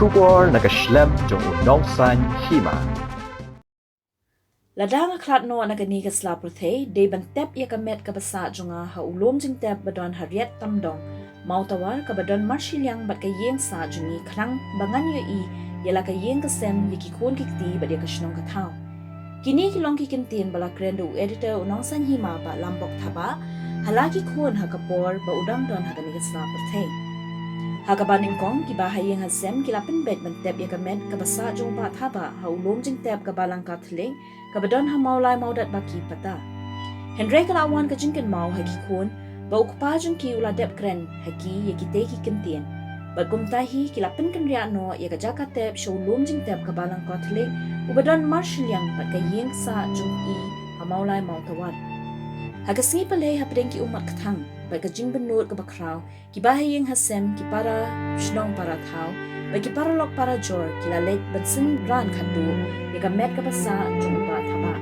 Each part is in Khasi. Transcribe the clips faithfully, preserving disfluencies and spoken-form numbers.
Khubor na ka shlem jong u Nongsaiñ Hima. Lada nga khlad noh na kane ka sla pyrthei, dei ban tep ïa ka met kaba sah jong nga ha u lum jingtep ba don ha Riat Tamdong, Mawtawar, kaba don marshiliang bad ka ïing sah jong ngi khnang ba ngan ïohi ïa la ka ïing ka sem, ïa ki khun ki kti bad ïa ka shnong ka thaw. Kine ki long ki kyntien ba la kren da u editor u Nongsaiñ Hima Bah Lambok Thabah ha la ki khun ha ka por ba u dang don ha kane ka sla pyrthei. Ha kaba nyngkong, ki bahaïing hasem ki la pynbeit ban tep ïa ka met kaba sah jong u Bah Thabah ha u lum jingtep ka Balang Katholik kaba don ha Mawlai Mawdat Baki Pata. Hynrei ka la wan ka jingkynmaw ha ki khun ba u kpa jong ki u la dep kren ha ki ïa kitei ki kyntien. Bad kumta hi ki la pynkynriah noh ïa ka jaka tep sha u lum jingtep ka Balang Katholik uba don marshiliang bad ka ïing sah jong i ha Mawlai Mawtawar. Ha ka sngi Palei, hapdeng ki ummat kthang bad ka jingbynnud kaba khraw, ki bahaïing hasem, ki para shnong para thaw bad ki paralok para jor ki la leit ban synran khatduh ïa ka met kaba sah jong u Bah Thabah.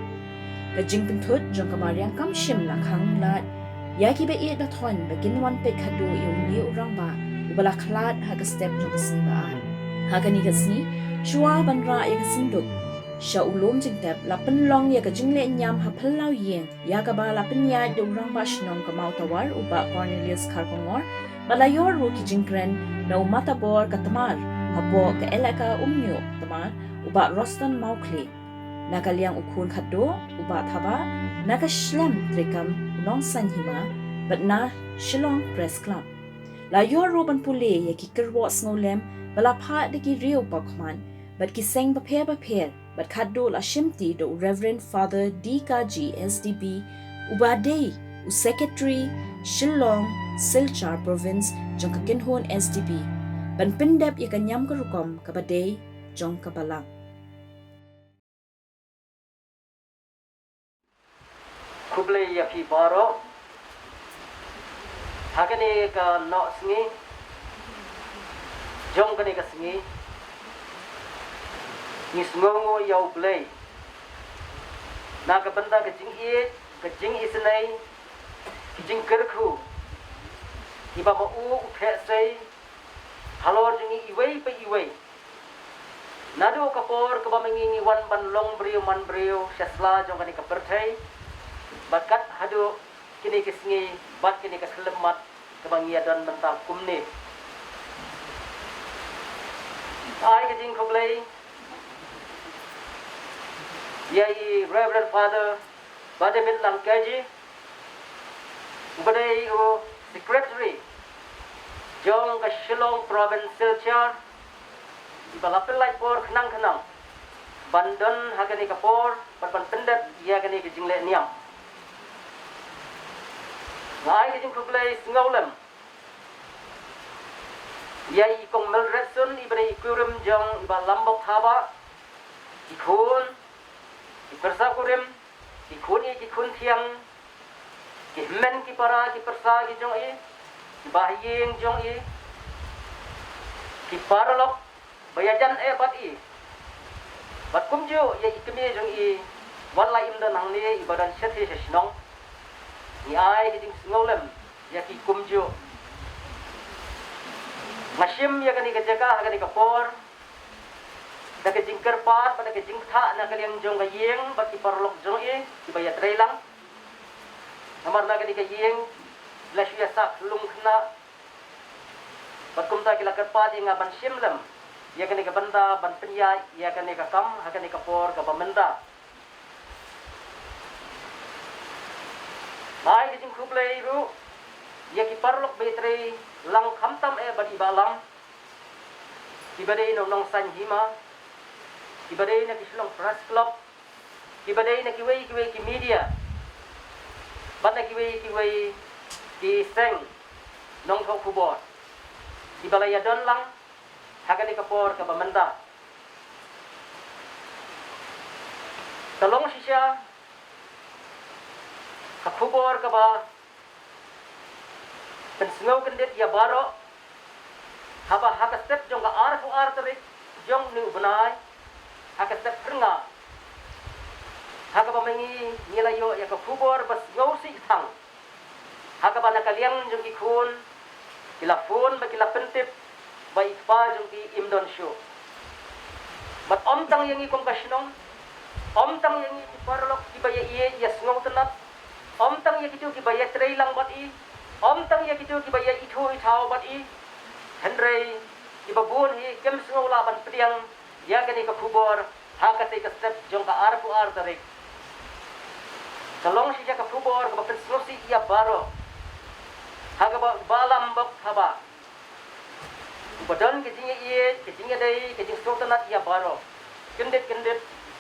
Ka jingpynthut jong ka mariang kam shym la khang lad ïa ki ba ïeit ba thoiñ ba kin wan peit khatduh ïa une u rangbah uba la khlad ha ka step jong ka sngi ba ar. Ha kane ka sngi, shuwa ban rah ïa ka synduk sha u lum jingtep, la pynlong ïa ka jingleh niam ha phyllaw ïing, ïa kaba la pynïaid da u rangbah shnong ka Mawtawar, u Bah Cornelius Kharkongor, bad la ïoh ruh ki jingkren na u matabor ka Tmar hapoh ka elaka Umñiuh Tmar, u Bah Roston Mawkhlieh. Na ka liang u khun khatduh u Bah Thabah, na ka shlem treikam u Nongsaiñ Hima, bad na Shillong Press Club. La ïoh ruh ban pule ïa ki kyrwoh sngewlem ba la phah da ki riew paw khmat bad ki seng bapher bapher, bad khatduh la shimti da u Reverend Father D Kaji S D B, uba dei u Secretary Shillong Silchar Province jong ka kynhun S D B, ban pyndep ïa ka niam ka rukom kaba dei jong ka Balang. Khublei ïa phi baroh. Ha kane ka nohsngi jong kane ka sngi, ngi sngewnguh ïa U Blei na ka bynta ka jingïeit, ka jingisynei, ka jingkyrkhu, kiba ma u u theh sei halor jong ngi iwei pa iwei. Naduh ka por kaba ma ngi ngi wan ban long briew man briew sha sla jong kane ka pyrthei, bad kat haduh kine ki sngi bad kine ki khyllipmat kaba ngi ïa don mynta kumne. Ai ka jingkhublei ïa i Reverend Father Bah David Langkaji, uba dei u Secretary jong ka Shillong Province Silchar, iba la pynlait por khnang khnang ban don ha kane ka por bad ban pyndep ïa kane ka jingleh niam. Nga ai ka jingkhublei sngewlem ïa i Kong Mildred Sun, iba dei i kurim jong i Bah Lambok Thabah, ki khun, ki pyrsa kurim, ki khun i, ki khun thiang, ki hynmen ki para, ki pyrsa ki jong i, ki bahaïing jong i, ki paralok ba ïajan eh bad i, bad kumjuh ïa i kmie jong i, wat la im don hangne, iba don shathie sha shnong. Ngi ai ka jingsngewlem ïa ki kumjuh. Nga shim ïa kane ka jaka ha kane ka por da ka jingkyrpad bad da ka jingkthah na ka liang jong ka ïing bad ki paralok jong i kiba ïatreilang. Namar na kane ka ïing la shu ïasah khyllung khynnah, bad kumta ki la kyrpad ïa nga ban shim lem ïa kane ka bynta ban pynïaid ïa kane ka kam ha kane ka por kaba mynta. Nga ai ka jingkhublei ruh ïa ki paralok ba ïatreilang khamtam eh bad i Bah Lam, kiba dei na u Nongsaiñ Hima, kiba dei na ki Shillong Press Club, kiba dei na kiwei kiwei ki media, bad na kiwei kiwei ki seng nongthoh khubor, kiba la ïadon lang ha kane ka por kaba mynta. Ka long shisha ka khubor kaba pynsngew kyndit ïa baroh, haba ha ka step jong ka arphew ar tarik jong une u bnai, ha ka step phyrnga, ha kaba ma ngi ngi la ïoh ïa ka khubor ba sngewsih thang, ha kaba na ka liang jong ki khun ki la phone bad ki la pyntip ba i kpa jong ki im don shuh. Bad ym tang ïa ngi kum ka shnong, ym tang ïa ngi ki paralok kiba ïa ïeit ïa sngewtynnat, ym tang ïa kito kiba ïa trei lang bad i, ym tang ïa kito kiba ïa ithuh ithaw bad i, hynrei kiba bun hi kim sngew lah ban pdiang ïa kane ka khubor ha katei ka step jong ka arphew ar tarik. Ka long shisha ka khubor kaba pynsngewsih ïa baroh. Ha kaba, ba lam bok haba uba don ka jingïa-ïeit, ka jingïadei, ka jingsngewtynnat ïa baroh, kyndit kyndit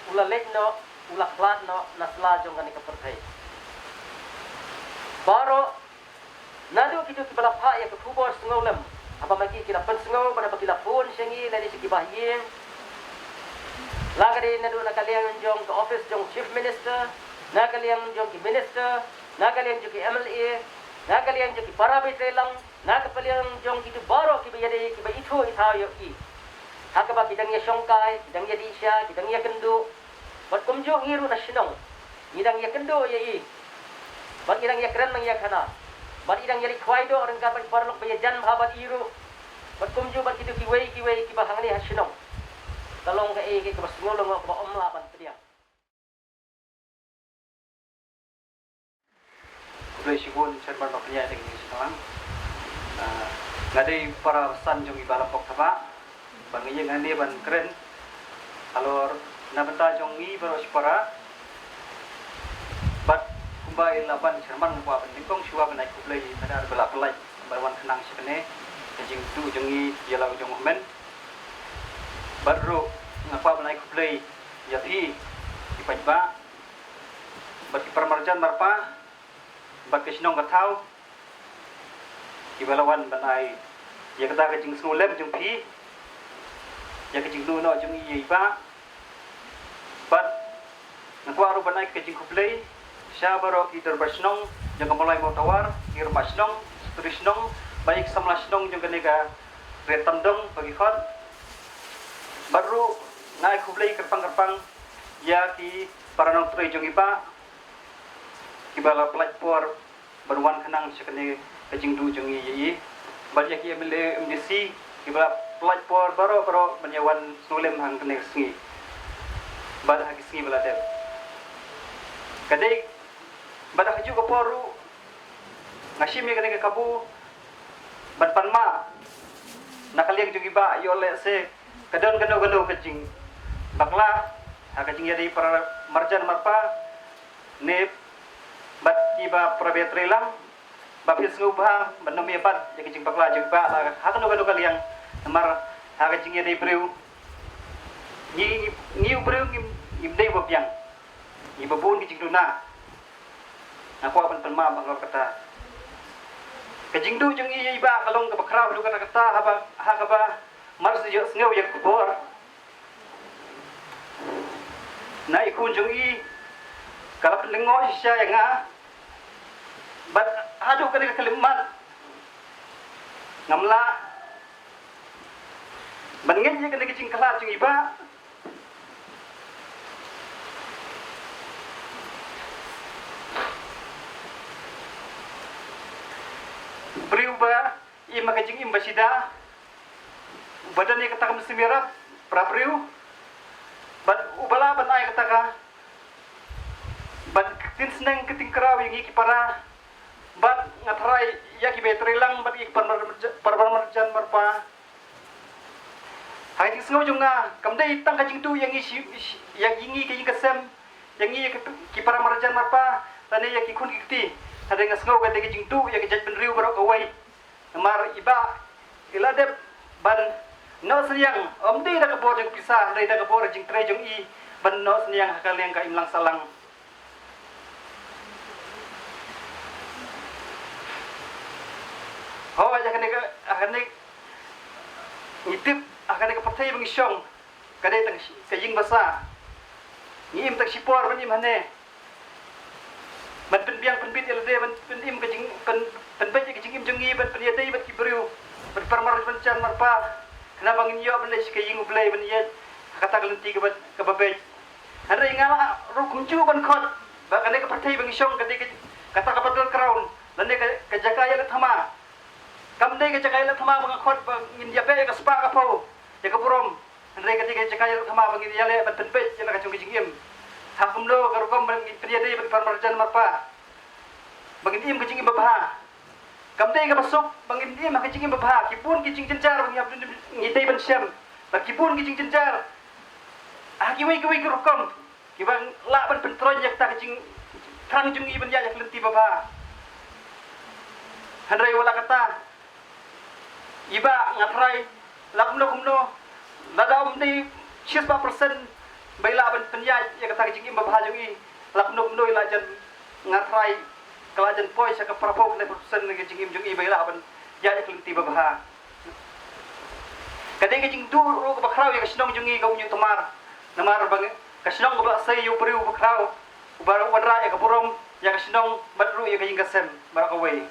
u la leit noh, u la khlad noh na sla jong kane ka pyrthei. Baroh, naduh kito kiba la phah ïa ka khubor sngewlem, haba ma ki ki la pynsngew, bad haba ki la phone sha ngi, lane sha kiba ha ïing, la ka dei naduh na ka liang jong ka office jong Chief Minister, na ka liang jong ki minister, na ka liang jong ki M L A, na ka liang jong ki para beit reilang, na ka liang jong kito baroh kiba ïadei, kiba ithuh ithaw ïa i. Ha kaba ki dang ïa shongkai, ki dang ïa dih sha, ki dang ïa kynduh. Bad kumjuh ngi ruh na shnong, ngi dang ïa kynduh ïa i. Bad ngi dang ïa kren nang ïa khana. Bad i dang ïa leit khwai doh ryngkat bad ki paralok ba ïa jan bha bad i ruh. Bad kumjuh bad kito kiwei kiwei kiba hangne ha shnong. Ka long kaei kaei kaba sngewlyngngoh kaba ym lah ban pdiang. Khublei shibun Chairman ba pynïaid ïa kane ka jingïalang. Ah, nga dei para san jong i Bah Lampok Thabah. Ba nga ïeng hangne ban kren halor na bynta jong ngi baroh shipara. Bad kumba i la ban Chairman, nga kwah ban nyngkong shuwa ban ai khublei ïa i Bah Darbela Pynlait ba wan khnang sha kane ka jingduh jong ngi ïa la u jong u hynmen. Bad ruh nga kwah ban ai khublei ïa phi ki paidbah bad ki para marjan marpa bad ka shnong ka thaw kiba la wan ban ai ïa kata ka jingsngewlem jong phi ïa ka jingduh noh jong i ïa i Bah. Bad nga kwah ruh ban ai ka jingkhublei sha baroh ki dorbar shnong jong ka Mawlai Mawtawar, ki rangbah shnong, secretary shnong, bad ïa ki samla shnong jong kane ka Ri Tamdong ba ki khot. Bad ruh nga ai khublei kyrpang kyrpang ïa ki para nongtrei jong i Bah kiba la pyllait por ban wan khnang sha kane ka jingduh jong ngi ïa i. Bad ïa ki M L A, M D C kiba la pyllait por baroh baroh ban ïa wan sngewlem ha kane ka sngi bad ha ki sngi ba la dep. Ka dei bad ha kajuh ka por ruh nga shim ïa kane ka kabu ban pan map na ka liang jong i Bah, ïoh lehse ka don kano kano ka jingbakla ha ka jingïadei para marjan marpa ne bad kiba para beit reilang. Ba phi sngewbha ban ym ïa bat ïa ka jingbakla jong i Bah la ha kano kano ka liang. Namar ha ka jingïadei briew, ngi, ngi, ngi u briew ngim, ngim dei ba biang. Ngi ba bun ki jingduna. Nga kwah ban pan map halor kata. Ka jingduh jong i ïa i Bah ka long kaba khraw haduh katta katta, haba, ha kaba mar shu ïohsngew ïa ka khubor na i khun jong i, ka la pynlyngngoh shisha ïa nga. Bad haduh kane ka khyllipmat ngam lah ban ngeit ïa kane ka jingkhlad jong i Bah. Briew ba im ha ka jingim ba shida, uba don ïa kata ka mynsiem ïarap para briew, bad uba lah ban ai kata ka ban ktien sneng ktien kraw ïa ngi ki para, bad nga tharai ïa ki beit reilang bad ïa ki para mar-, para marjan marpa. Ha ka jingsngew jong nga, kam dei tang ka jingduh ïa ngi shi, shi, ïa ngi ka ïing ka sem, ïa ngi ïa ki, ki para marjan marpa, lane ïa ki khun ki kti. Hynrei nga sngew ka dei ka jingduh ïa ka jaitbynriew baroh kawei. Namar i Bah i la dep ban noh synñiang, ym dei da ka bor jong pisa, hynrei da ka bor jingtrei jong i ban noh synñiang ha ka liang ka imlang sahlang. Hooid, ha kane ka, ha kane ngi tip, ha kane ka pyrthei ba ngi shong, ka dei tang shi, ka ïing basa. Ngi im tang shipor ban im hangne. Ban pynbiang pynbit ïa lade, ban pynim ka jing, pyn, pynbeit ïa ka jingim jong ngi, ban pynïadei bad ki briew, ban para marjan marpa. Khnang ba ngin ïoh ban leit sha ka ïing U Blei ban ïaid ha kata ka lynti kaba, kaba beit. Hynrei nga la ruh kumjuh ban khot ba kane ka pyrthei ba ngi shong ka dei ka, kata ka battle ground, lane ka, ka jaka ïaleh thma. Kam dei ka jaka ïaleh thma ba nga khot ba ngin ïa beh ïa ka spah ka phew, ïa ka burom. Hynrei kata ka jaka ïaleh thma ba ngin ïaleh ban pynbeit ïa la ka jong ka jingim. Ha kumno ka rukom ba ngin pynïadei bad ki para marjan marpa ba ngin im ka jingim babha. Kam dei kaba suk ba ngin im ha ka jingim babha, ki bun ki jingjynjar ba ngi hap, ngi dei ban shem. Bad ki bun ki jingjynjar ha kiwei kiwei ki rukom kiba lah ban pyntroiñ ïa kata ka jingthrang jong ngi ban ïaid ïa ka lynti babha. Hynrei wat la kata, i Bah, nga tharai la kumno kumno, lada ym dei shispah percent ba i lah ban pynïaid ïa kata ka jingim babha jong i, la kumno kumno i la jan, nga tharai ka la jan poi sha ka phraphew khyndai percent ka jingim jong i ba i lah ban ïaid ïa ka lynti babha. Ka dei ka jingduh ruh kaba khraw ïa ka shnong jong i, ka Umïohtymar. Namar ba ka shnong kaba la sei ïa u briew uba khraw, uba wanrah ïa ka burom ïa ka shnong bad ruh ïa ka ïing ka sem baroh kawei.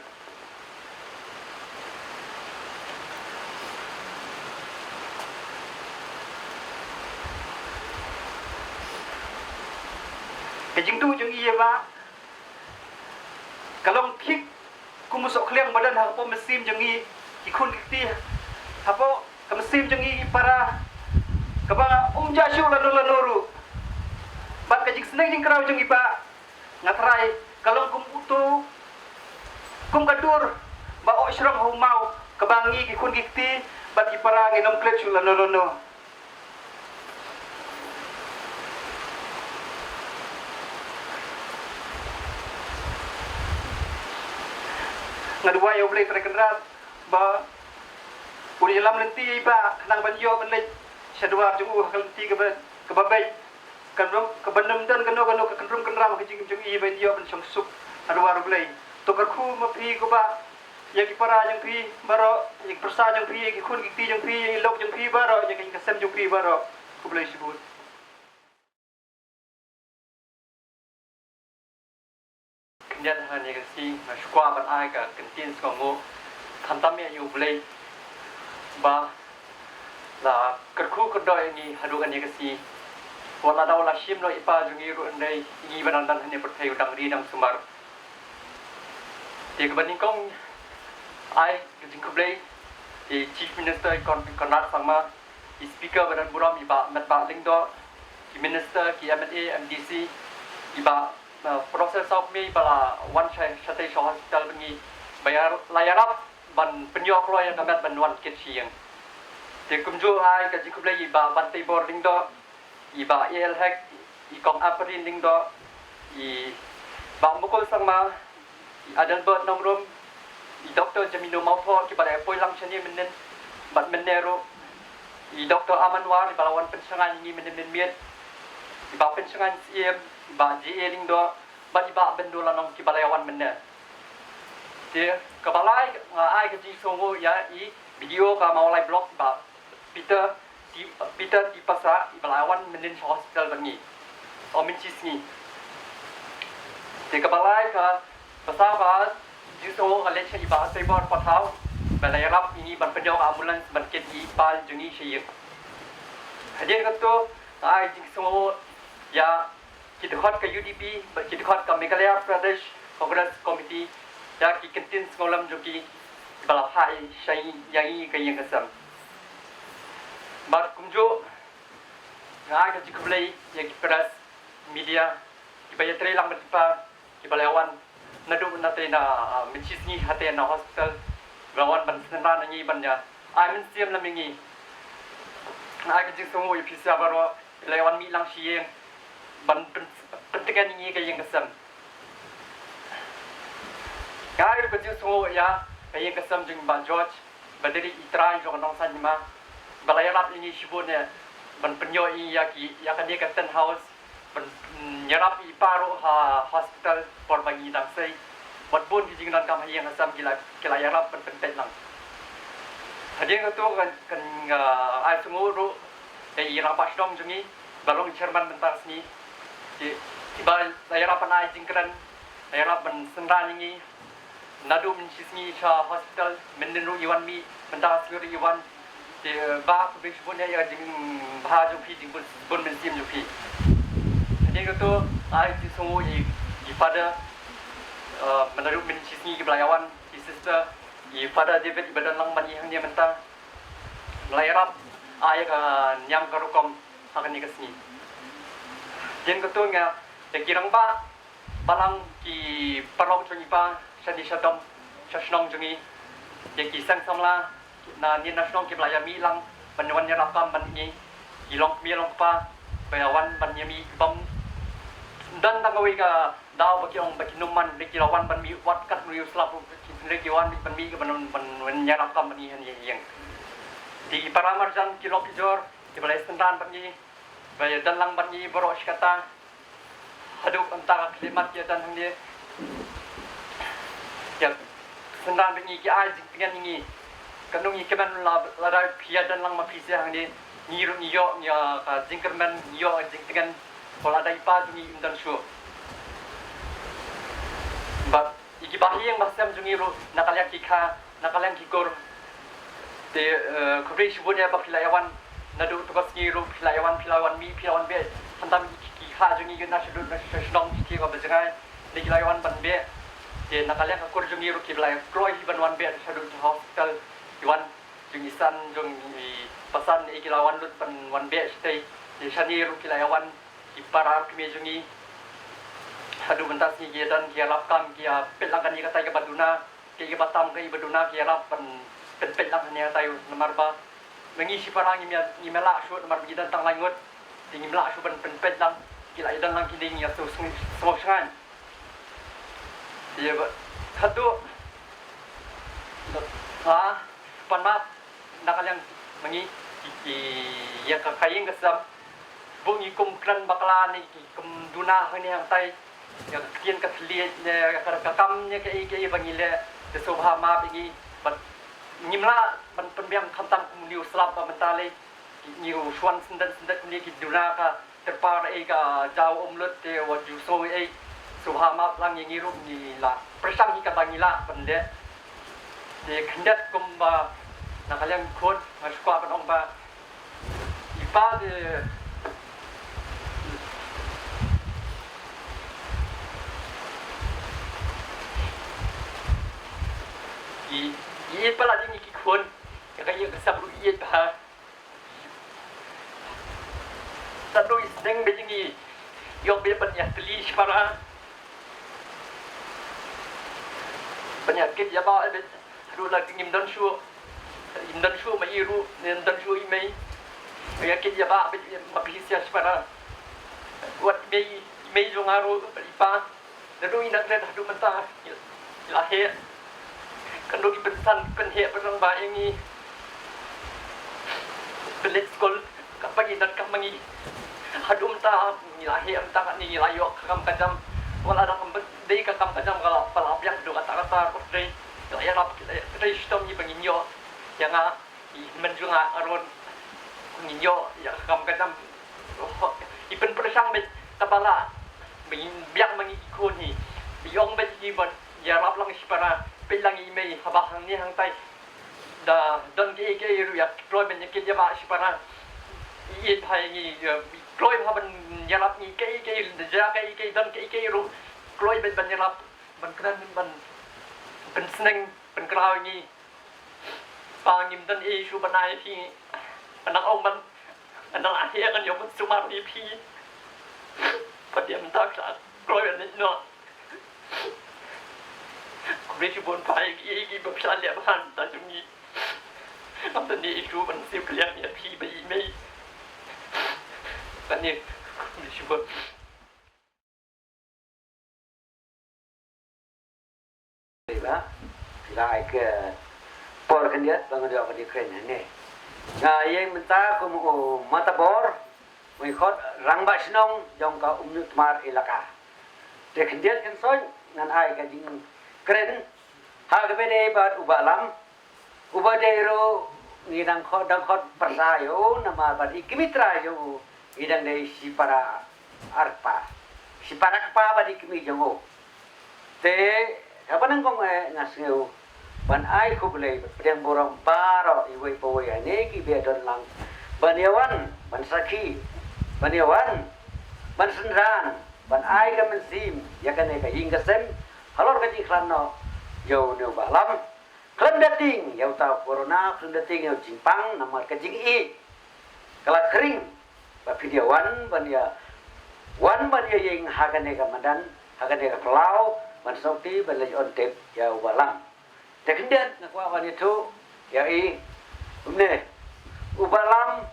Ka jingduh jong i, i Bah, ka long thik kum u sohkhliang ba don hapoh mynsiem jong ngi ki khun ki kti, hapoh ka mynsiem jong ngi ki para, kaba um jah shuh lano lano ruh. Bad ka jingsneng jingkraw jong i Bah, nga tharai ka long kum uto, kum ka dur ba oh shrong ha u maw, kaba ngi ki khun ki kti bad ki para ngin ym klet shuh lano lano. Nga duwai ïa U Blei Trai Kynrad ba un ïalam lynti ïa i Bah khnang ban ïoh ban leit sha dwar jong u ha ka lynti kaba, kaba beit. Kan rum, kaba nym don kano kano ka kynrum kynram ha ka jingim jong i, ban ïoh ban shong suk ha dwar U Blei. To kyrkhu ma phi ko Bah ïa ki para jong phi baroh, ïa ki pyrsa jong phi, ïa ki khun ki kti jong phi, ïa i lok jong phi baroh, ïa ka ïing ka sem jong phi baroh. Khublei shibun. Khyndiat ha kane ka sngi nga shu kwah ban ai ka kyntien sngewnguh khamtam ïa U Blei ba la kyrkhu kyrdoh ïa ngi haduh kane ka sngi. Wat la dei la shim noh i pa jong ngi ruh, hynrei ïa ngi ba dang don ha kane ka pyrthei u dang ri dang sumar. Te kaba nyngkong ai ka jingkhublei ïa i Chief Minister Con-, Conrad Sangma, i Speaker ba don burom, i Bah Metbah Lyngdoh, ki Minister, ki M L A, M D C, i Bah, uh, Professor Sawkmie ba la wan sha, shatei sha hospital bad ngi, ba ïa, la ïarap ban pynïoh kloi ïa ka met ban wan kit sha ïing. Te kumjuh ai ka jingkhublei ïa i Bah Banteibor Lyngdoh, i Bah A L Hek, i Kong Ampareen Lyngdoh, i Bah Mukul Sangma, i Adelbert Nongrum, i Doktor Jamino Mawthoh, kiba la ïa poi lang shane mynnin bad mynne ruh, i Doktor Aman War, i ba la wan pynshngaiñ ïa ngi mynnin mynmiet, i Bah Pynshngaiñ Syiem, i Bah J A Lyngdoh, bad i Bah Byndullanong, kiba la ïa wan mynne. Te kaba lai nga ai ka jingsngewnguh ïa i B D O ka Mawlai Block, i Bah Peter T-, Peter T Passah, i ba la wan mynnin sha hospital bad ngi. O, mynshisngi. Te kaba lai ka, ba saw ka jingsngewnguh ka leit sha i Bah Teibor Pathaw, ba la ïarap ïa ngi ban pynïoh ka ambulance ban kit ïa i pa jong ngi sha ïing. Hadien kata, nga ai jingsngewnguh ïa ki dkhot ka U D P, bad ki dkhot ka Meghalaya Pradesh Congress Committee, ïa ki kyntien sngewlem jong ki, kiba la phah sha ïa ngi ka ïing ka sem. Bad kumjuh, nga ai ka jingkhublei ïa ki press, media, kiba ïatrei lang bad ki pa, kiba la wan naduh na tei na, ah, mynshisngi hatei na hospital, kiba la wan ban synran ïa ngi, ban ïa ai mynsiem lem ïa ngi. Nga ai ka jingsngewnguh ïa phi sa baroh, la wan mih lang sha ïing ban pyn-, pyntngen ïa ngi ka ïing ka sem. Nga ai ruh ka jingsngewnguh ïa ka ïing ka sem jong i Bah George, ba dei i trai jong ka Nongsan Hima, ba la ïarap ïa ngi shibun ïa ban pynïoh ïa ngi ïa ki, ïa kane ka tent house, ban, mm, ïarap ïa i pa ruh ha hospital por ba ngi dang sei. Bad bun ki jingdonkam ha ïing ha sem ki la, ki la ïarap ban pynpeit lang. Hadien kata kan, kan, ah, ai sngewnguh ruh ïa i Rangbah Shnong jong ngi, ba long chairman mynta ka sngi. Ki, kiba la ïarap ban ai jingkren, la ïarap ban synran ïa ngi naduh mynshisngi sha hospital, mynnin ruh i wan mih, mynta ka sngi ruh i wan. Te, eh, Bah, khublei shibun ïa, ïa ka jingbha jong phi, jingbun, bun mynsiem jong phi. Hadien kata, ai jingsngewnguh ïa i, i Father, eh, mynta naduh mynshisngi kiba la ïa wan, i Sister, i Father David, iba don lang bad ngi hangne mynta. Ba la ïarap Ai ka niam ka rukom ha kane ka sngi. Ïa kato nga, ïa ki rangbah balang, ki paralok jong ngi ba shane sha dong sha shnong jong ngi, ïa ki seng samla na ne na shnong kiba la ïa mih lang ban wan ïarap kam bad ngi, ki long kmie long kpa ba ïa wan ban ïa mih bam. Don tang kawei ka daw ba ki ong ba kin ym man, lei ki la wan ban mih wat katno ïa u slap ruh, lei ki wan ban mih ban, ban wan ïarap kam bad ngi hangne ha ïing. Te ki para marjan, ki lok ki jor kiba la ïa synran bad ngi, ba ïa don lang bad ngi baroh shi katta. Haduh mynta ka khyllipmat ki ïa don hangne. Ïa synran bad ngi, ki ai jingtngen ïa ngi. Katno ngi kmen, la, lada phi ïa don lang ma phi sha hangne, ngi ruh ngi ïoh, ngi ïoh ka jingkyrmen, ngi ïoh ka jingtngen. Ko lada i pa jong ngi im don shuh. Bad ïa ki bahaïing bahasem jong ngi ruh na ka liang ki kha, na ka liang ki kur. Te, eh, khublei shibun ïa ba phi la ïa wan. Naduh to ka sngi ruh phi la ïa wan, phi la wan mih, phi la wan beh. Khamtam ki, ki kha jong ngi na shaduh na sha shnong shi ba jngai, ne ki la ïa wan ban beh. Te na ka liang ka kur jong ngi ruh kiba la ïa kloi hi ban wan beh shaduh sha hospital. Ki wan jong i San, jong i Pasan, ne ki la wan lut ban wan beh shatei. Te shane ruh ki la ïa wan ki para kmie jong ngi. Haduh mynta sngi ki ïa don, ki ïarap kam, ki ïa peit lang kane katai kaba duna. Kaei kaba tam, kaei ba duna ki ïarap ban pynpeit lang hangne hatai, namar ba ma ngi shipara ngim ïa, ngim ïa lah shuh namar ba ngi don tang lai ngut. Te ngim lah shuh ban pynpeit lang. Ki la ïa don lang kine, ngi ïa sngewsih, sngewsih shngaiñ. Ïa ba haduh ha pan map na ka liang ma ngi ki, ki ïa ka, ka ïing ka sem. Bun ngi kum kren bakla ne ki kum duna hangne hangtai. Ïa ka ktien ka thylliej ne ïa ka, ka kam ne kaei kaei ba ngi leh, te sngewbha map ïa ngi. Bad ngim lah ban pynbiang khamtam kum une u slap ba mynta lei. Ngi u shuan syndet syndet kumne ki duna ka tyrpar ei ka jaw um lut te wat ju sngew ei. Sngewbha map lang ïa ngi ruh, ngi la pyrshang hi kaba ngi lah ban leh. Te khyndiat kumba na ka liang khun nga shu kwah ban ong ba i pa te i, i pa la ding i ki khun. Ka ka ïa ka sap ruh i pa. Sa dei sdang bad ngi ïoh bad ban ïa teli shipara. Ban ïa kit ïa ba bad haduh la ngim don shuh. Ngim don shuh ma i ruh, ngim don shuh i mei. Ban ïa kit ïa ba bad ma phi sha shipara. Wat i mei, i mei jong nga ruh bad i pa. Naduh i nang kren haduh mynta, i la heh. Kan dei i pynsan, pynheh, pynrang ba ïa ngi. Pynleit skul, ka pagi dan ka mangi. Haduh mynta, ngi la heh mynta, ngi la ïoh ka kam ka jam. Wat la dang dei ka kam ka jam ka la, ba la biang haduh katta katta, ko dei. Ngi la ïarap, ngi la ïarap, ka dei shitom ngi ba ngin ïoh. Ïa nga, i mynjur nga Aaron, ngin ïoh ïa ka kam ka jam. Oh, i pynpyrshang bad kaba lah ba ngin biang ma ngi ki khun hi. I ong bad ki ban ïarap lang shipara, peit lang i mei haba hangne hangtai. Da don kiei kiei ruh ïa kloi ban ïa kit ïa ba shipara. I ïeit bha ïa ngi, ïa, i kloi bha ban ïarap ngi kiei kiei, da jia kiei kiei, don kiei kiei ruh kloi bad ban ïarap, ban kren, ban pynsneng, pynkhraw ïa ngi. Pa, ngim don ei shuh ban ai phi. Ngan nang ong ban, ngan nang ai, ngan ïoh ban sumar ïa phi. Pat ïa mynta ka kloi ban leit noh. Khublei shibun pa ïa ki, ïa ki ba phi la leh bha ha ka bynta jong ngi. Ngam don ei shuh ban siew kylliang ïa phi bad i mei. Kane, khublei shibun. Ba phi la ai ka por khyndiat ba nga dei ban ïakren hangne. Nga ïeng mynta kum u Matabor, u khot rangbah shnong jong ka Umnutmar Elaka. Te khyndiat khynsoit ngan ai ka jingkren ha kaba ïadei bad u Bah Lam. Uba dei ruh ngi dang khot, dang khot pyrsa ïa u namar bad i kmie trai jong u ngi dang dei shipara arpa. Shipara kpa bad i kmie jong u. Te haba nang kong eh nga sngew ban ai khublei bad pdiang burom baroh iwei pa iwei hangne kiba don lang ban ïa wan ban sakhi, ban ïa wan ban synran, ban ai ka mynsiem ïa kane ka ïing ka sem halor ka jingkhlad noh ïa une u Bah Lam. Khlem da tieng ïa uta u corona, khlem da tieng ïa u jingpang namar ka jingïeit. ka la khring ba phi dei wan ban ïa, wan ban ïa ïeng ha kane ka madan, ha kane ka phyllaw, ban sngewthuh ban leit on tep ïa u Bah Lam. Te khyndiat nga kwah ban ïathuh ïa i kumne, u Bah Lam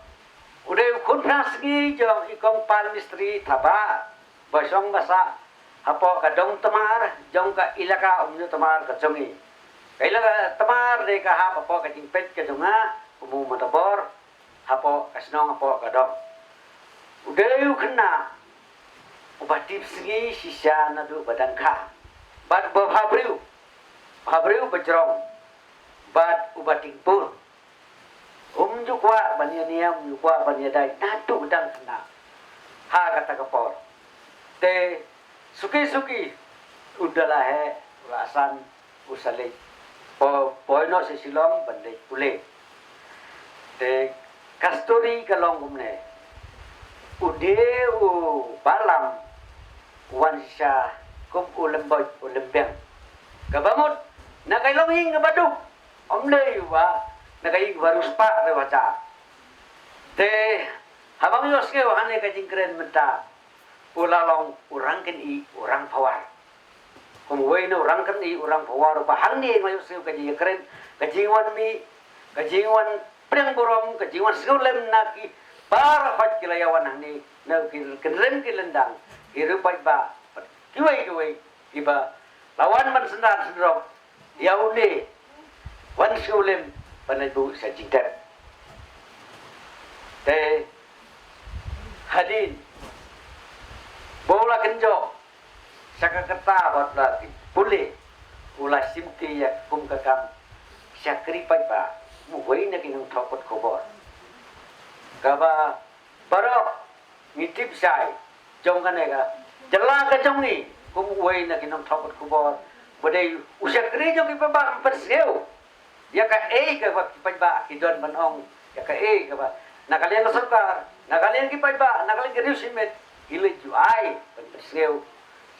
u dei u khun phra sngi jong i kong Pan Mistri Thabah, ba shong ba sah hapoh ka dong Tmar jong ka ilaka Umñiuhtamar ka jong i. Ka ilaka Tmar dei ka hap hapoh ka jingpeit ka jong nga kum u Matabor hapoh ka shnong, hapoh ka dong. U dei u khynnah uba tip sngi shisha naduh ba dang kha, bad uba bha briew, bha briew ba jrong, bad uba tingpur. Um ju kwah ban ïa niam, um ju kwah ban ïa dai naduh dang khynnah ha kata ka por. Te suki suki u da la heh, u la san, u sa leit, po, poi noh sha Shillong ban leit pule. Te ka story ka long kumne, u dei u Bah Lam u wan shisha kum u lymboi u lymbiang, kaba mut na ka longïing kaba duk, ym dei u ba na ka ïing ba riewspah riewhajar. Te haba ngi ïohsngew hangne ka jingkren mynta, u la long u rangkynï u rangphawar. Kum uwei na u rangkynï u rangphawar uba hangne ngi ïohsngew ka jingkren, ka jingwan mih, ka jingwan pdiang burom, ka jingwan sngewlem na ki para hoi ki la ïa wan hangne, na ki kynrem ki lyndang, ki riew paidbah, kiwei kiwei kiba la wan ban synran syndrop ïa une, wan sngewlem ban leit buh sha jingtep. Te hadien ba u la kynjoh sha ka kyrta bad la pule, u la shimti ïa kum ka kam shakri paidbah, uwei na ki nongthoh kot khubor kaba baroh ngi tip shai jong kane ka jylla ka jong ngi, kum uwei na ki nongthoh kot khubor, ba dei u shakri jong ki paidbah, pynsngew ïa kaei kaba ki paidbah ki don ban ong, ïa kaei kaba na ka liang ka sorkar, na ka liang ki paidbah, na ka liang ki riew shimet, ki leit ju ai ban pynsngew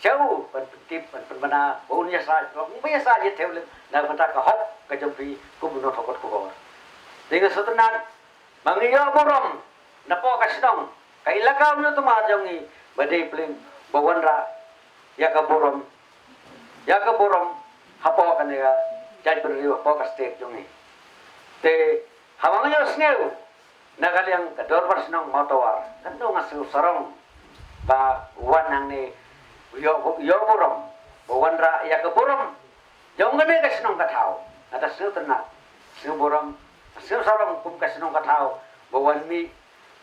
sha u, ban pyntip, ban pynbna ba un ïasaid, ba un ïasaid ïa thew lem na ka bynta ka hok ka jong phi kum u nongthoh kot khubor. Te nga sngewtynnat ba ngi ïoh burom napoh ka shnong, ka ilaka Umñiuhtamar jong ngi, ba dei pyrshah ba wanrah ïa ka burom, ïa ka burom hapoh kane ka jaitbynriew, hapoh ka state jong ngi. Te haba nga ïohsngew na ka liang ka dorbar shnong Mawtawar, nga sngew sarong ba wan hangne u ïoh, u ïoh burom, ba wanrah ïa ka burom jong kane ka shnong ka thaw. Nga da sngewtynnat, sngewburom, sngewsarong kum ka shnong ka thaw ba wan mih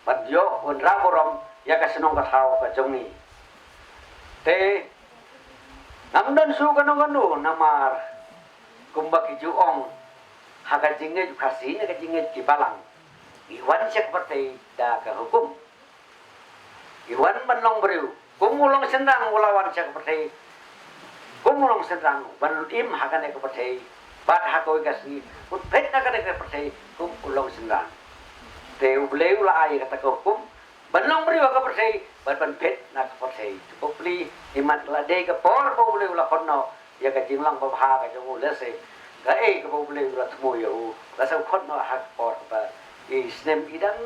ban ïoh wanrah burom ïa ka shnong ka thaw ka jong ngi. Te ngam don shuh kano kano namar kumba ki ju ong ha ka jingngeit u Khasi ne ka jingngeit ki balang, ngi wan sha ka pyrthei da ka hukum. Ngi wan ban long briew. Kum u long shynrang u la wan sha ka pyrthei, kum u long shynrang ban im ha kane ka pyrthei bad ha kawei ka sngi un phet na kane ka pyrthei kum u long shynrang. Te U Blei u la ai kata ka hukum ban long briew ha ka pyrthei bad ban phet na ka pyrthei. Te bapli, imat la dei ka por ba U Blei u la khot noh ïa ka jinglong babha ka jong u, lehse kaei kaba U Blei u la thmu ïa u, la sa khot noh ha ka por kaba i snem i dang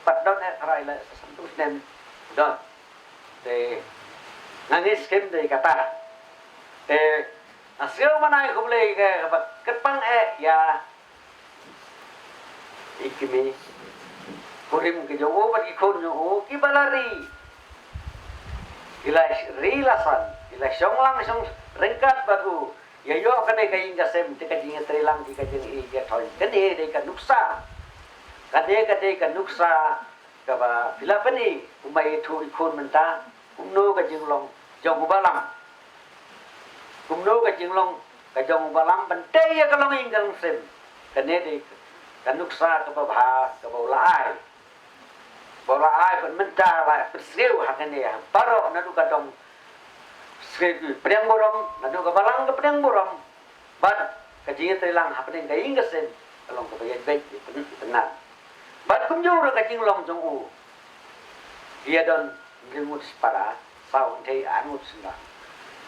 pat don eh, tharai la sa sanphew snem don. Te nga ngeit skhem dei kata. Te nga sngewbha ban ai khublei kaba kyrpang eh ïa i kmie kurim ki jong u bad ki khun jong u kiba la ri, ki la ri la san, ki la shong lang shong ryngkat bad u ïa ïoh kane ka ïing ka sem, te ka jingïatreilang ki ka jingïathoh. Kane dei ka nuksa, kane ka dei ka nuksa kaba phi la pyni, kumba i thuh i khun mynta, kumno ka jinglong jong u Bah Lam, kumno ka jinglong ka jong u Bah Lam ban tei ïa ka longïing ka longsem. Kane dei ka nuksa kaba bha kaba u la ai, ba u la ai ban mynta la pynsngew ha kane ha baroh, naduh ka dong sngewthuh pdiang burom, naduh ka balang ka pdiang burom, bad ka jingïatreilang hapdeng ka ïing ka sem ka long kaba ïaid beit ïa pyn-, ïa pynat. Bad kumjuh ruh ka jinglong jong u, ïa don hynriew ngut shipara, saw kynthei, ar ngut shynrang.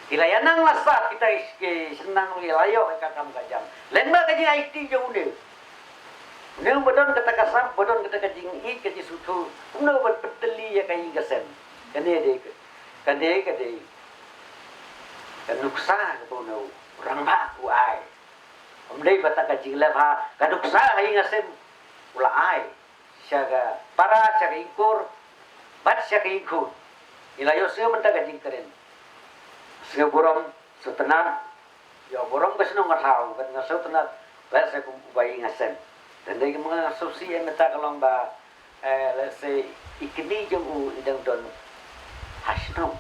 Ki la ïa nang la sah kita ki shynrang, ki la ïoh ïa ka kam ka jam. Lem bad ka jingaiti jong une, une ba don kata ka sap, ba don kata ka jingïeit, ka jingsngewthuh Kumno ban pyntylli ïa ka ïing ka sem. Kane dei ka, kane ka dei ka nuksa kaba une u rangbah u ai. Ym dei ba tang ka jingleh bha, ka nuksa ha ïing ha sem u la ai sha ka para, sha ka ïing kur bad sha ka ïing khun. Ngi la ïohsngew mynta ka jingkren. Sngewburom, sngewtynnat, ïa burom ka shnong ka thaw, bad nga sngewtynnat lehse kum uba ïing ha sem. Te dei kumba nga sngewsih ïa mynta ka long ba, eh, lehse i kmie jong u i dang don ha shnong.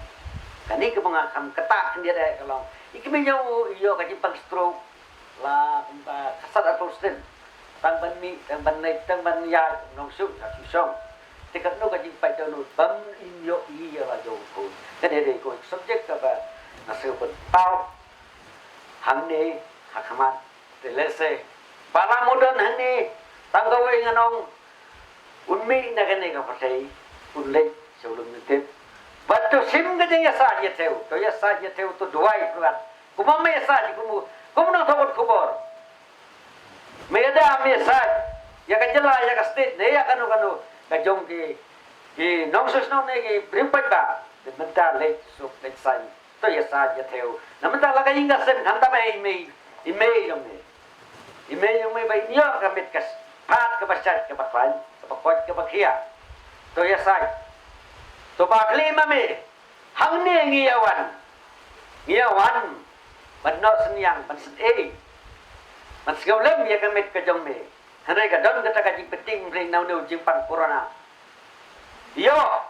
Kane kaba nga kham kata khyndiat eh ka long, i kmie jong u i ïoh ka jingpang stroke, la kumba khadsan arphew snem. Tang ban mih, tang ban leit, tang ban ïaid, nong suk, ha suk shong. Te katno ka jingpait jong u bym im ïohi ïa la jong u khun. Kane dei ka subject kaba nga sngew ban paw hangne ha khmat. Te lehse ba la mudon hangne, tang kawei ngan ong, un mih na kane ka pyrthei, un leit sha u lum jong tip. Bad to shim ka jingïasaid ïathew, to ïasaid ïathew, to duwai pyrkhat. Kumba me ïasaid, kum, kum nongthoh khubor. Me ïada me ïasaid ïa ka jylla, ïa ka state ne ïa kano kano ka jong ki, ki nongshong shnong ne ki briew paidbah. Te mynta leit suk leit saiñ, to ïasaid ïathew. Na mynta la ka ïing ka sem khamtam eh i mei, i mei jong me. I mei jong me ba in ïoh ka met ka phad kaba shait kaba khlaiñ, kaba koit kaba khiah. To ïasaid. To ba khlieh ma me. Hangne ngi ïa wan. Ngi ïa wan ban noh synñiang, ban sngewthuh, ban sngewlem ïa ka met ka jong me. Hynrei ka don kata ka jingpynting, hynrei na une u jingpang corona. Ïoh,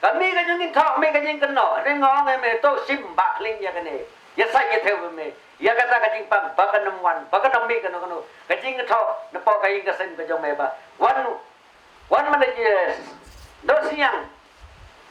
ka mih ka jingkynnoh, mih ka jingkynnoh. Hynrei nga ong ïa me, to shim ba khlieh ïa kane. Ïasaid ïathew me. Ïa kata ka jingpang ba kan ym wan, ba kan ym mih kano kano ka jingkynnoh napoh ka ïing ka sem ka jong me ba wan. Wan mynta, yes. Noh synñiang.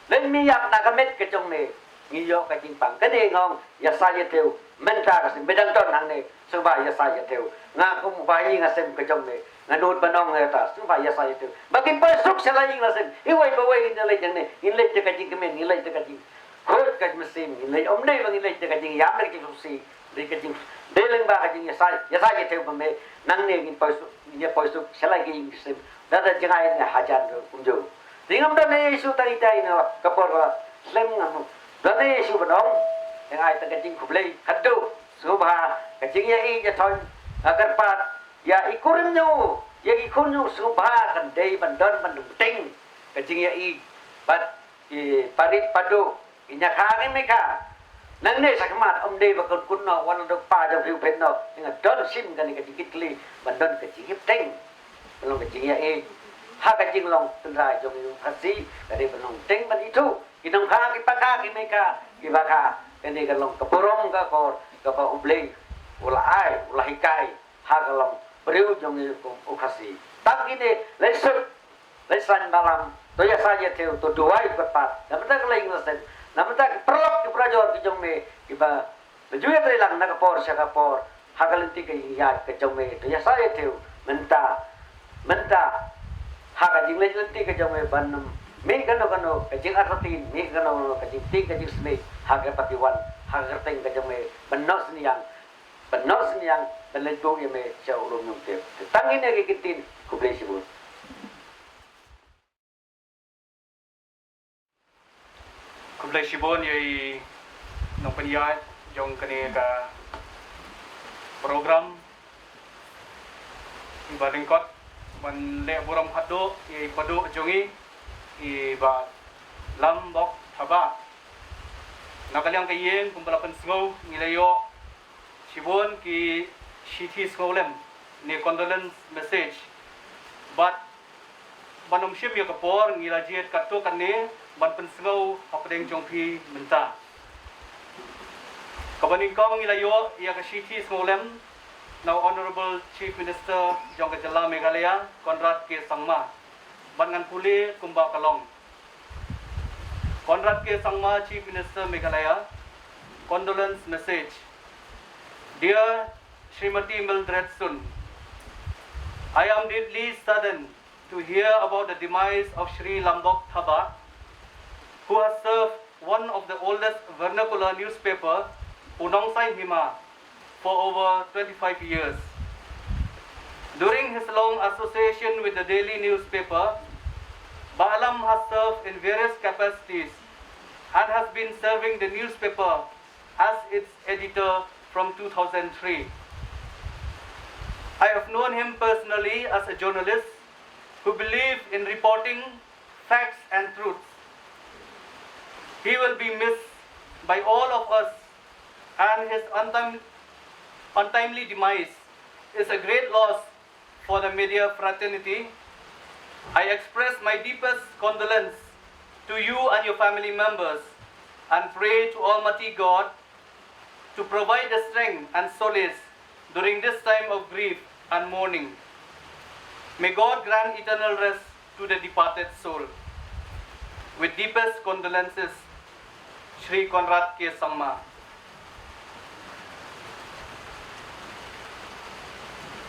Leit mih ïap na ka met ka jong me. Ngi ïoh ka jingpang. Kane nga ong ïasaid ïathew. Mynta ka sngi me dang don hangne, sngewbha ïasaid ïathew. Nga kum uba ïing ha sem ka jong me, nga nud ban ong ïa kata, sngewbha ïasaid ïathew. Ba kin poi suk sha la ïing la sem. Iwei pa iwei ngin leit hangne, ngin leit da ka jingkmen, ngin leit da ka jing khuid ka mynsiem, ngin leit, ym dei ba ngin leit da ka jingïam, da ka jingsngewsih, da ka jing, dei lyngba ka jingïasaid, ïasaid ïathew ba me, nangne ngin poi suk, ngin ïa poi suk sha la ki ïing ki sem. Da da jngai ne hajan ruh kumjuh. Te ngam don ei ei shuh tang ita ina ka por ba slem, ngam don ei ei shuh ban ong. Te nga ai tang ka jingkhublei khatduh, sngewbha, ka jingïaid ïathoh, nga kyrpad ïa i kurim jong u, ïa i khun jong u, sngewbha kan dei ban don ban bteng ka jingïaid bad i parit paduh, i ñiakha, i mekha. Nangne shakhmat ym dei ba kan kut noh, wan dok pa jong phi u phet noh. Nga don shim kane ka jingkitkhlieh ban don ka jingbteng, ban long ka jingïaid ha ka jinglong tynrai jong i u Khasi. Ka dei ban long bteng ban ithuh ki nongkha, ki pakha, ki mekha, ki bakha. Kane ka long ka burom ka kor kaba U Blei u la ai, u la hikai ha ka long briew jong i u Khasi. Tang kine, leit suk, leit saiñ malam, to ïasaid ïathew, to duwai kyrpad. Na bynta ka la ïing la sem, na bynta ki paralok ki parajor ki jong me kiba la ju ïatrei lang na ka por sha ka por ha ka lynti ka ïing ïaid ka jong me, to ïasaid ïathew mynta, mynta ha ka jingleit lynti ka jong me ban ym mih kano kano ka jingartatien, mih kano kano ka jingtieng ka jingsmej ha kaba ki wan ha ka kyrteng ka jong me, ban noh synñiang, ban noh synñiang, ban leit buh ïa me sha u lum jong tip. Te tang kine ki ktien, khublei shibun. Khublei shibun ïa i nongpynïaid jong kane ka program. Iba lyngkot ban leh burom khatduh ïa i Paduh jong i, i Bah Lambok Thabah. Na ka liang ka ïing kumba la pynsngew, ngi la ïoh shibun ki shithi sngewlem ne condolence message. Bad ban ym shim ïa ka por, ngi la jied katto katne ban pynsngew hapdeng jong phi mynta. Kaba nyngkong ngi la ïoh ïa ka shithi sngewlem na u Honorable Chief Minister jong ka jylla Meghalaya, Conrad K Sangma. Bad ngan pule kumba ka long. Conrad K Sangma, Chief Minister Meghalaya, condolence message. Dear Srimati Mildred Sun, I am deeply saddened to hear about the demise of Shri Lambok Thabah, who has served one of the oldest vernacular newspaper, U Nongsaiñ Hima, for over twenty-five years. During his long association with the daily newspaper, served in various capacities and has been serving the newspaper as its editor from two thousand three. I have known him personally as a journalist who believed in reporting facts and truths. He will be missed by all of us, and his untim- untimely demise is a great loss for the media fraternity. I express my deepest condolence to you and your family members and pray to Almighty God to provide the strength and solace during this time of grief and mourning. May God grant eternal rest to the departed soul. With deepest condolences, Shri Conrad K Sangma.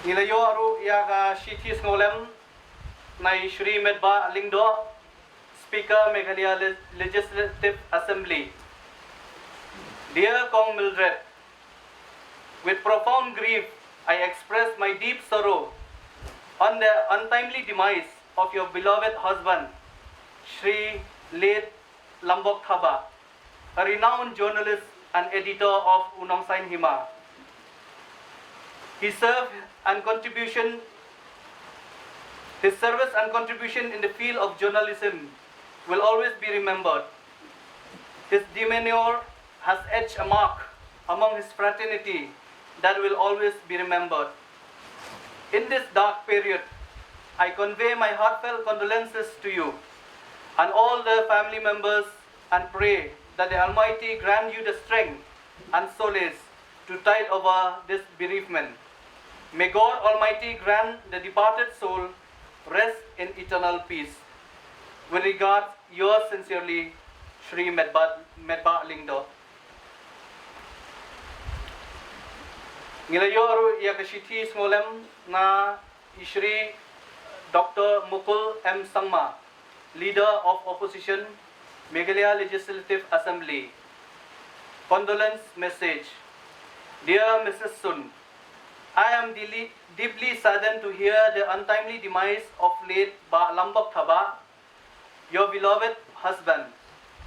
Ngi la ïoh ruh ïa ka shithi sngewlem na i Shri Metbah Lyngdoh, Speaker Meghalaya Le- Legislative Assembly. Dear Kong Mildred, with profound grief, I express my deep sorrow on the untimely demise of your beloved husband, Shri Late Lambok Thabah, a renowned journalist and editor of U Nongsain Hima. He served and contribution, his service and contribution in the field of journalism will always be remembered. His demeanor has etched a mark among his fraternity that will always be remembered. In this dark period, I convey my heartfelt condolences to you and all the family members and pray that the Almighty grant you the strength and solace to tide over this bereavement. May God Almighty grant the departed soul rest in eternal peace. With regards, yours sincerely, Shri Metbah, Metbah Lyngdoh. Ngi la ïoh ruh ïa ka shithi sngewlem na i Shri Doctor Mukul M Sangma, Leader of Opposition, Meghalaya Legislative Assembly. Condolence message. Dear Missus Sun, I am deeply, deeply saddened to hear the untimely demise of late Bah Lambok Thabah, your beloved husband,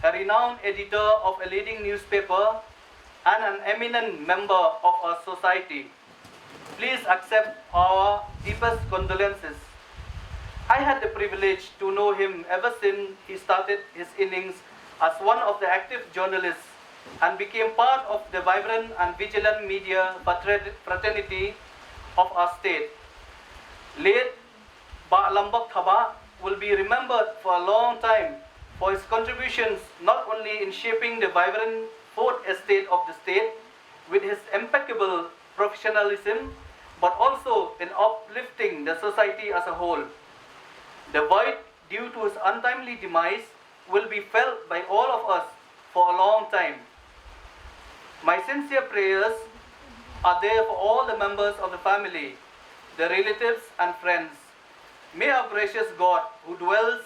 a renowned editor of a leading newspaper and an eminent member of our society. Please accept our deepest condolences. I had the privilege to know him ever since he started his innings as one of the active journalists and became part of the vibrant and vigilant media fraternity of our state. Late Bah Lambok Thabah will be remembered for a long time for his contributions not only in shaping the vibrant fourth estate of the state with his impeccable professionalism, but also in uplifting the society as a whole. The void due to his untimely demise will be felt by all of us for a long time. My sincere prayers are there for all the members of the family, the relatives and friends. May our gracious God, who dwells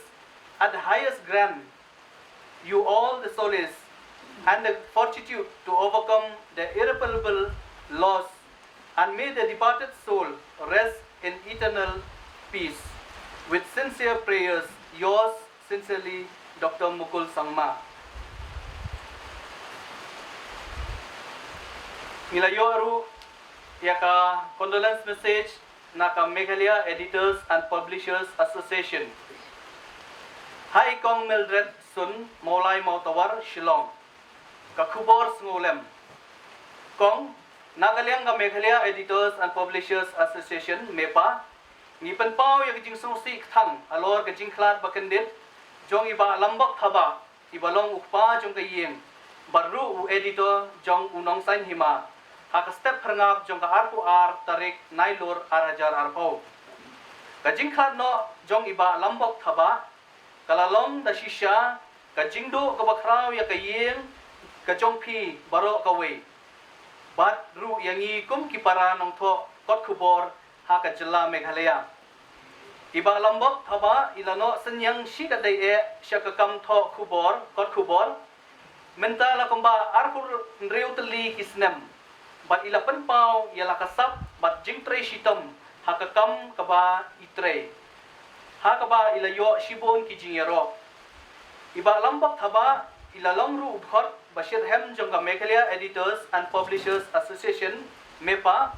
at the highest, grant you all the solace and the fortitude to overcome the irreparable loss, and may the departed soul rest in eternal peace. With sincere prayers, yours sincerely, Doctor Mukul Sangma. Ngi la ïoh ruh ïa ka condolence message na ka Meghalaya Editors and Publishers Association. Hai Kong Mildred Sun, Mawlai Mawtawar, Shillong. Ka khubor sngewlem. Kong, na ka liang ka Meghalaya Editors and Publishers Association, MEPA, ngi pynpaw ïa ka jingsngewsih kthang halor ka jingkhlad ba kyndit jong i Bah Lambok Thabah, i ba long u kpa jong ka ïing bad ruh u editor jong U Nongsain Hima, ha ka step phyrngap jong ka arphew ar tarik Nailur ar hajar arphew. Ka jingkhlad noh jong i Bah Lambok Thabah ka la long da shisha ka jingduh kaba khraw ïa ka ïing ka jong phi baroh kawei, bad ruh ïa ngi kum ki para nongthoh kot khubor ha ka jylla Meghalaya. I Bah Lambok Thabah i la noh synñiang shikatdei eh sha ka kam thoh khubor, kot khubor. Mynta la kumba arphew hynriew tylli ki snem bad i la pynpaw ïa la ka sap bad jingtrei shitom ha ka kam kaba i trei, ha kaba i la ïoh shibun ki jingïaroh. I Bah Lambok Thabah i la long ruh u dkhot ba shitrhem jong ka Meghalaya Editors and Publishers Association, MEPA,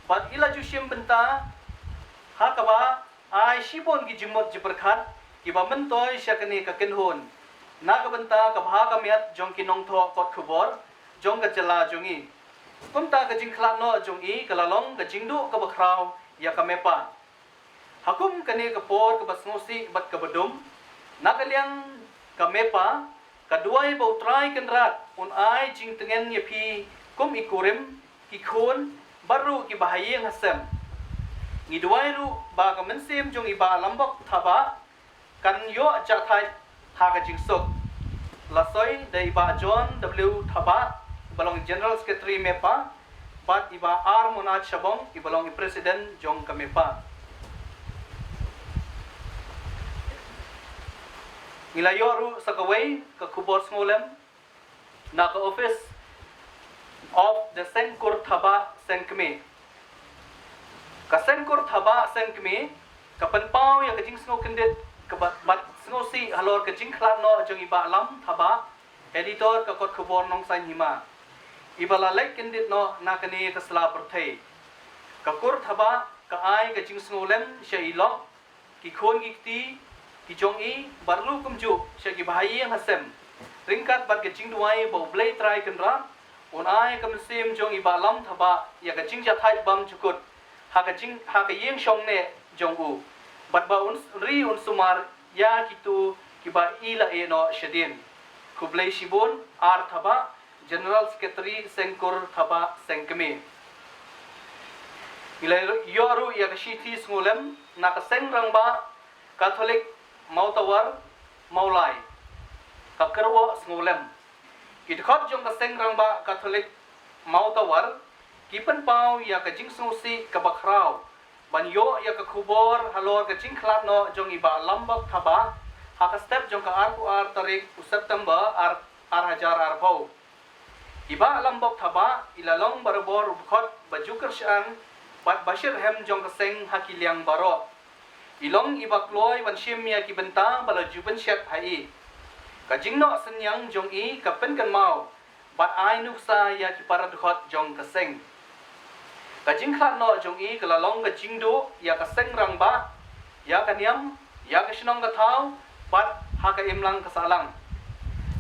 bad i la ju shim bynta ha kaba ai shibun ki jingmut jingpyrkhat kiba myntoi sha kane ka kynhun na ka bynta ka bha ka miat jong ki nongthoh kot khubor jong ka jylla jong i. Kumta ka jingkhlad noh jong i ka la long ka jingduh kaba khraw ïa ka MEPA. Ha kum kane ka por kaba sngewsih bad kaba dum, na ka liang ka MEPA ka duwai ba U Trai Kynrad un ai jingtngen ïa phi kum i kurim, ki khun, bad ruh ki bahaïing hasem. Ngi duwai ruh ba ka mynsiem jong i Bah Lambok Thabah kan ïoh jahthait ha ka jingsuk. La soi da i Bah John W Thabah, i ba long General Secretary MEPA, bad i Bah R Monaj Shabong, i ba long i President jong ka MEPA. Ngi la ïoh ruh sa kawei ka khubor sngewlem na ka office of the Seng Kur Thabah Seng Kmie. Ka Seng Kur Thabah Seng Kmie ka pynpaw ïa ka jingsngew kyndit ka bad, bad sngewsih halor ka jingkhlad noh jong i Bah Lam Thabah, editor ka kot khubor Nongsaiñ Hima, i ba la leit kyndit noh na kane ka sla pyrthei. Ka Kur Thabah ka ai ka jingsngewlem sha i lok, ki khun ki kti ki jong i, bad ruh kumjuh sha ki bahaïing hasem, ryngkat bad ka jingduwai ba U Blei Trai Kynrad un ai ka mynsiem jong i Bah Lam Thabah ïa ka jingjahthait bymjukut ha ka jing, ha ka ïing shong neh jong u, bad ba un ri un sumar ïa kito kiba i la ïeh noh shadien. Khublei shibun, R Thabah, General Secretary Seng Kur Thabah Seng Kmie. Ngi la ïoh ruh ïa ka shithi sngewlem na ka Seng Rangbah Katholik Mawtawar Mawlai, ka kyrwoh sngewlem. Ki dkhot jong ka Seng Rangbah Katholik Mawtawar ki pynpaw ïa ka jingsngewsih kaba khraw ban ïoh ïa ka khubor halor ka jingkhlad noh jong i Bah Lambok Thabah ha ka step jong ka arphew ar tarik u September ar, ar hajar arphew. I Bah Lambok Thabah i la long barabor u dkhot ba ju kyrshan bad ba shitrhem jong ka seng ha ki liang baroh. I long i ba kloi ban shim ïa ki bynta ba la ju pynshet ha i. Ka jingnoh synñiang jong i ka pynkynmaw bad ai nuksa ïa ki para dkhot jong ka seng. Ka jingkhlad noh jong i ka la long ka jingduh ïa ka Seng Rangbah, ïa ka niam, ïa ka shnong ka thaw, bad ha ka imlang ka sahlang.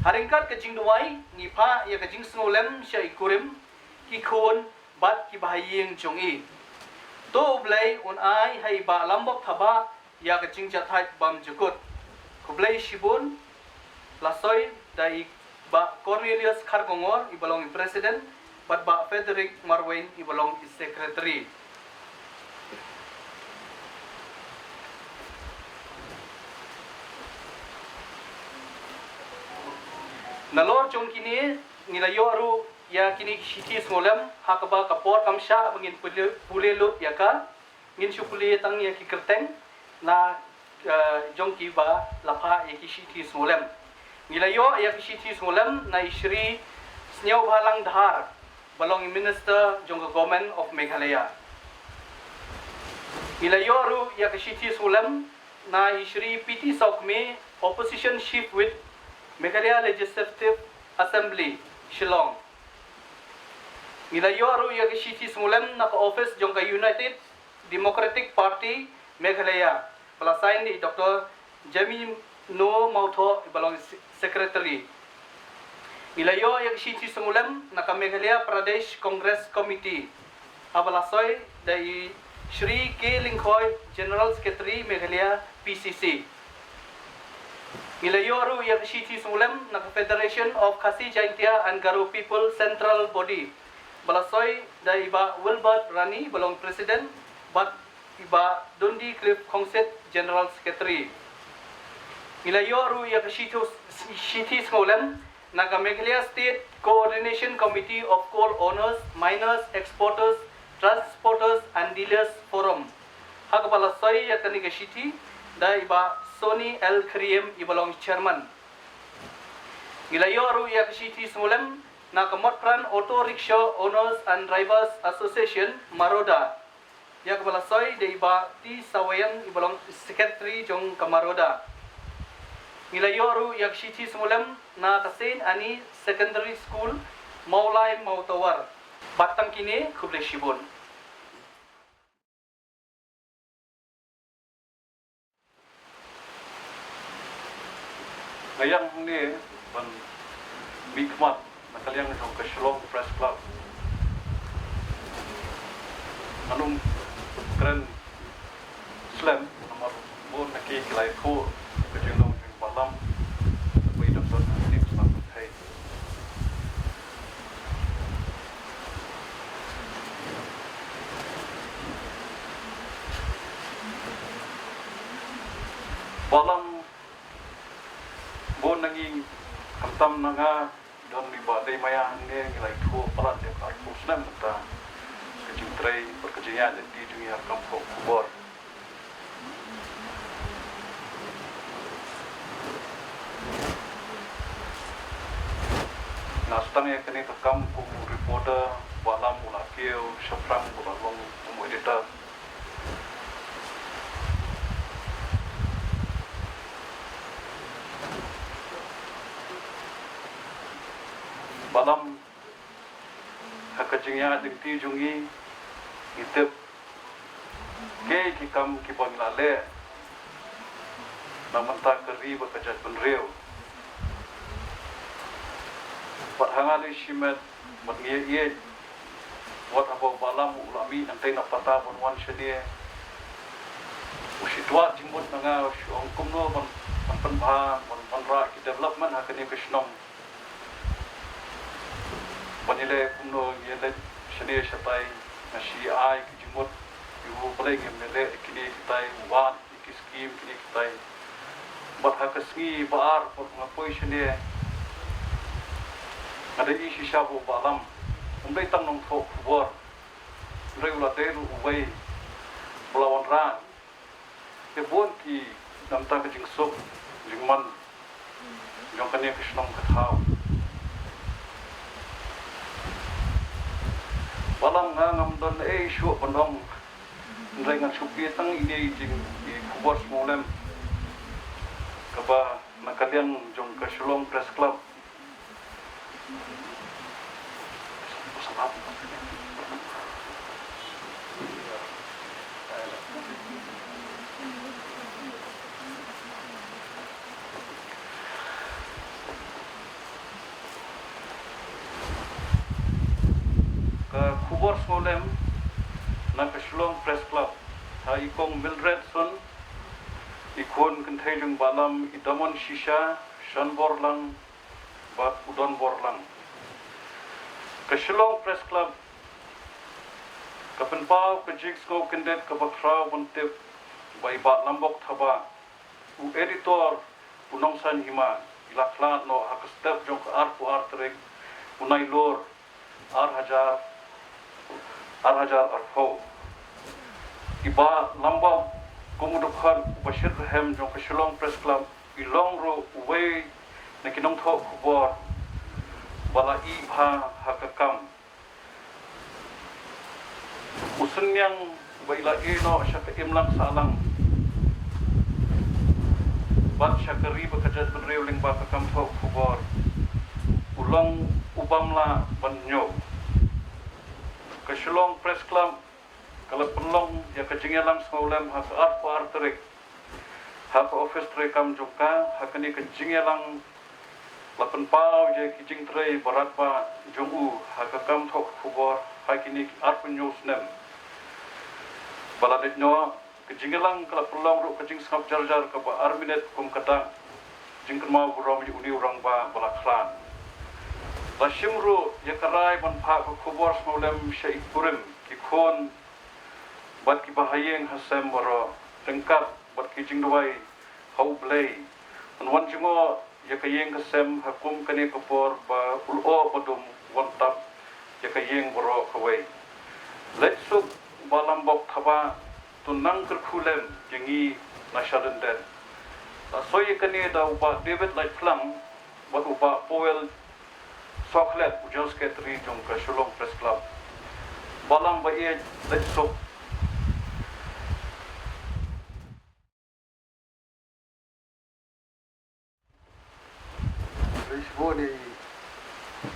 Ha ryngkat ka jingduwai ngi phah ïa ka jingsngewlem sha i kurim, ki khun, bad ki bahaïing jong i. To U Blei un ai ha i Bah Lambok Thabah ïa ka jingjahthait bymjukut. Khublei shibun. La soi da i Bah Cornelius Kharkongor, i ba long i President, bad Bah Frederick Marwein, i ba long i Secretary. Nalor jong kine ngi la ïoh ruh ïa kine ki shithi sngewlem, ha kaba ka por kam shah ba ngin pule, pule lut ïa ka. Ngin shu pule tang ïa ki kyrteng na, eh, jong ki ba la phah ïa ki shithi sngewlem. Ngi la ïoh ïa ki shithi sngewlem na i Shri Sniawbhalang Dhar, ba long i Minister jong ka Government of Meghalaya. Ngi la ïoh ruh ïa ki shithi sngewlem na i Shri P T Sawkmie, Opposition Chief Whip, Meghalaya Legislative Assembly, Shillong. Ngi la ïoh ruh ïa ki shithi sngewlem na ka office jong ka United Democratic Party Meghalaya, ba la sign da i Doctor Jamino Mawthoh, i ba long se-, Secretary. Ngi la ïoh ïa ki shithi sngewlem na ka Meghalaya Pradesh Congress Committee, ha ba la soi da i Shri K Lyngkhoi, General Secretary Meghalaya P C C. Ngi la ïoh ruh ïa ki shithi sngewlem na ka Federation of Khasi Jaintia and Garo People Central Body, ba la soi da i Bah Wilbert Rani, ba long President, bad i Bah Dundee Cliff Khongsit, General Secretary. Ngi la ïoh ruh ïa ki shithi, shithi sngewlem na ka Meghalaya State Coordination Committee of Coal Owners, Miners, Exporters, Transporters and Dealers Forum, ha kaba la soi ïa kane ka shithi da i Bah Sony L Khriem, i ba long Chairman. Ngi la ïoh ruh ïa ki shithi sngewlem na ka Motphran Auto Rickshaw Owners and Drivers Association, Maroda, ïa kaba la soi da i Bah T Sawayan, i ba long Secretary jong ka Maroda. Ngi la ïoh ruh ïa ka shithi sngewlem na ka Saint Anne Secondary School, Mawlai Mawtawar. Bad tang kine, khublei shibun. Nga ïeng hangne ban mihkhmat na ka liang jong ka Shillong Press Club. Ngan ym kren slem namar bun na ki ki la ïathuh ka jinglong jong Bah Lam, kaba i dang don ha kane ka shnong Pynthei. Bah Lam, bun na ngi, khamtam na nga, don i Bah Dei Maïa hangne, ngi la ïathuh palat ïa ka arphew snem mynta ka jingtrei bad ka jingïaid lynti jong ngi ha ka kam thoh khubor. Nga sdang ïa kane ka kam kum u reporter, Bah Lam u la kiew shaphrang, u la long kum u editor. Bah Lam, ha ka jingïaid lynti jong ngi, ngi tip kiei ki kam kiba ngi la leh na mynta ka ri bad ka jaitbynriew. Bad ha nga lei shimet bad ngi ïeit, wat haba u Bah Lam u la mih nangtei na pata ban wan shane, u shu twad jingmut na nga, u shu ong kumno ban, ban pynbha, ban, ban wanrah ki development ha kane ka shnong. Ban ïaleh kumno ngi ïaleh shane shatai, nga shu ai ki jingmut ïa u balei ngim ïaleh kine kitai, u wan ïa ki skim kine kitai. Bad ha ka sngi ba ar bad nga poi shane, nga da ïohi shisha ba u Bah Lam um dei tang nongthoh khubor, hynrei u la dei ruh uwei ba la wanrah ïa bun ki namar ka jingsuk jingman jong kane ka shnong ka thaw. Bah Lam, nga ngam don ei shuh ban ong, hynrei ngan shu plie tang ine i jing, i khubor sngewlem kaba na ka liang jong ka Shillong Press Club. Ka khubor sngewlem na ka Shillong Press Club, ha i Kong Mildred Sun, i khun kynthei jong Bah Lam, i Damon Shisha, Shanborlang bad u Donborlang. Ka Shillong Press Club ka pynpaw ka jingsngewkyndit kaba khraw ban tip ba i Bah Lambok Thabah, u editor u Nongsaiñ Hima, i la khlad noh ha ka step jong ka arphew ar tarik u Nailur, ar hajar, ar hajar arphew. I Bah Lambok, kum u dkhot uba shitrhem jong ka Shillong Press Club, i long ruh uwei na ki nongthoh khubor ba la ïeit bha ha ka kam. U synñiang ba i la ïeh noh sha ka imlang sahlang bad sha ka ri bad ka jaitbynriew lyngba ka kam thoh khubor, u long u bym lah ban ñiew. Ka Shillong Press Club ka la pynlong ïa ka jingïalang sngewlem ha ka arphew ar tarik ha ka office treikam jong ka. Ha kane ka jingïalang la pynpaw ïa ki jingtrei ba radbah jong u ha ka kam thoh khubor ha kine ki arphew hynñiew snem ba la leit noh. Ka jingïalang ka la pynlong ruh ka jingsngap jarjar kaba ar minit kum ka dak jingkynmaw burom ïa une u rangbah ba la khlad. La shim ruh ïa ka rai ban phah ka khubor sngewlem sha ki kurim, ki khun bad kiba ha ïing ha sem baroh, ryngkat bad ki jingduwai ha U Blei. Ban wan jngoh ïa ka ïing ka sem ha kum kane ka por ba u lyoh ba dum wan tap ïa ka ïing baroh kawei. Leit suk Bah Lambok Thabah, to nang kyrkhu lem ïa ngi na sha lyndet. La soi ïa kane da u Bah David Laitphlang bad u Bah Powell Sohkhlet, u General Secretary jong ka Shillong Press Club. Bah Lam ba ïeit, leit suk. Bun i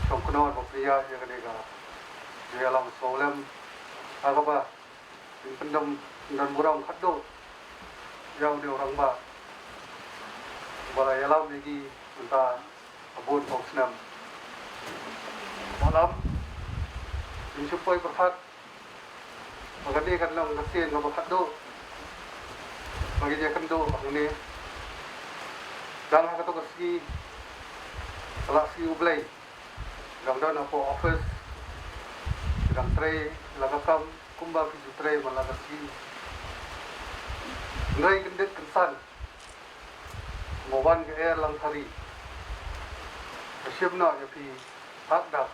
shong kynnoh ba pynïaid ïa kane ka jingïalang sngewlem ha kaba in pyndem, pyndem burom khatduh ïa u dei u rangbah ba la ïalam ïa ki mynta ka bun phew snem. Ba lam in shu poi pyrkhat ba kane kan long ka sien kaba khatduh ba ngin ïakynduh hangne. Dang ha kato ka sngi ka la sngi U Blei, dang don hapoh office, dang trei la ka kam kumba phi ju trei man la ka sngi. Hynrei kyndit kynsan mo wan ka er lang thari ka shim noh ïa phi hak dak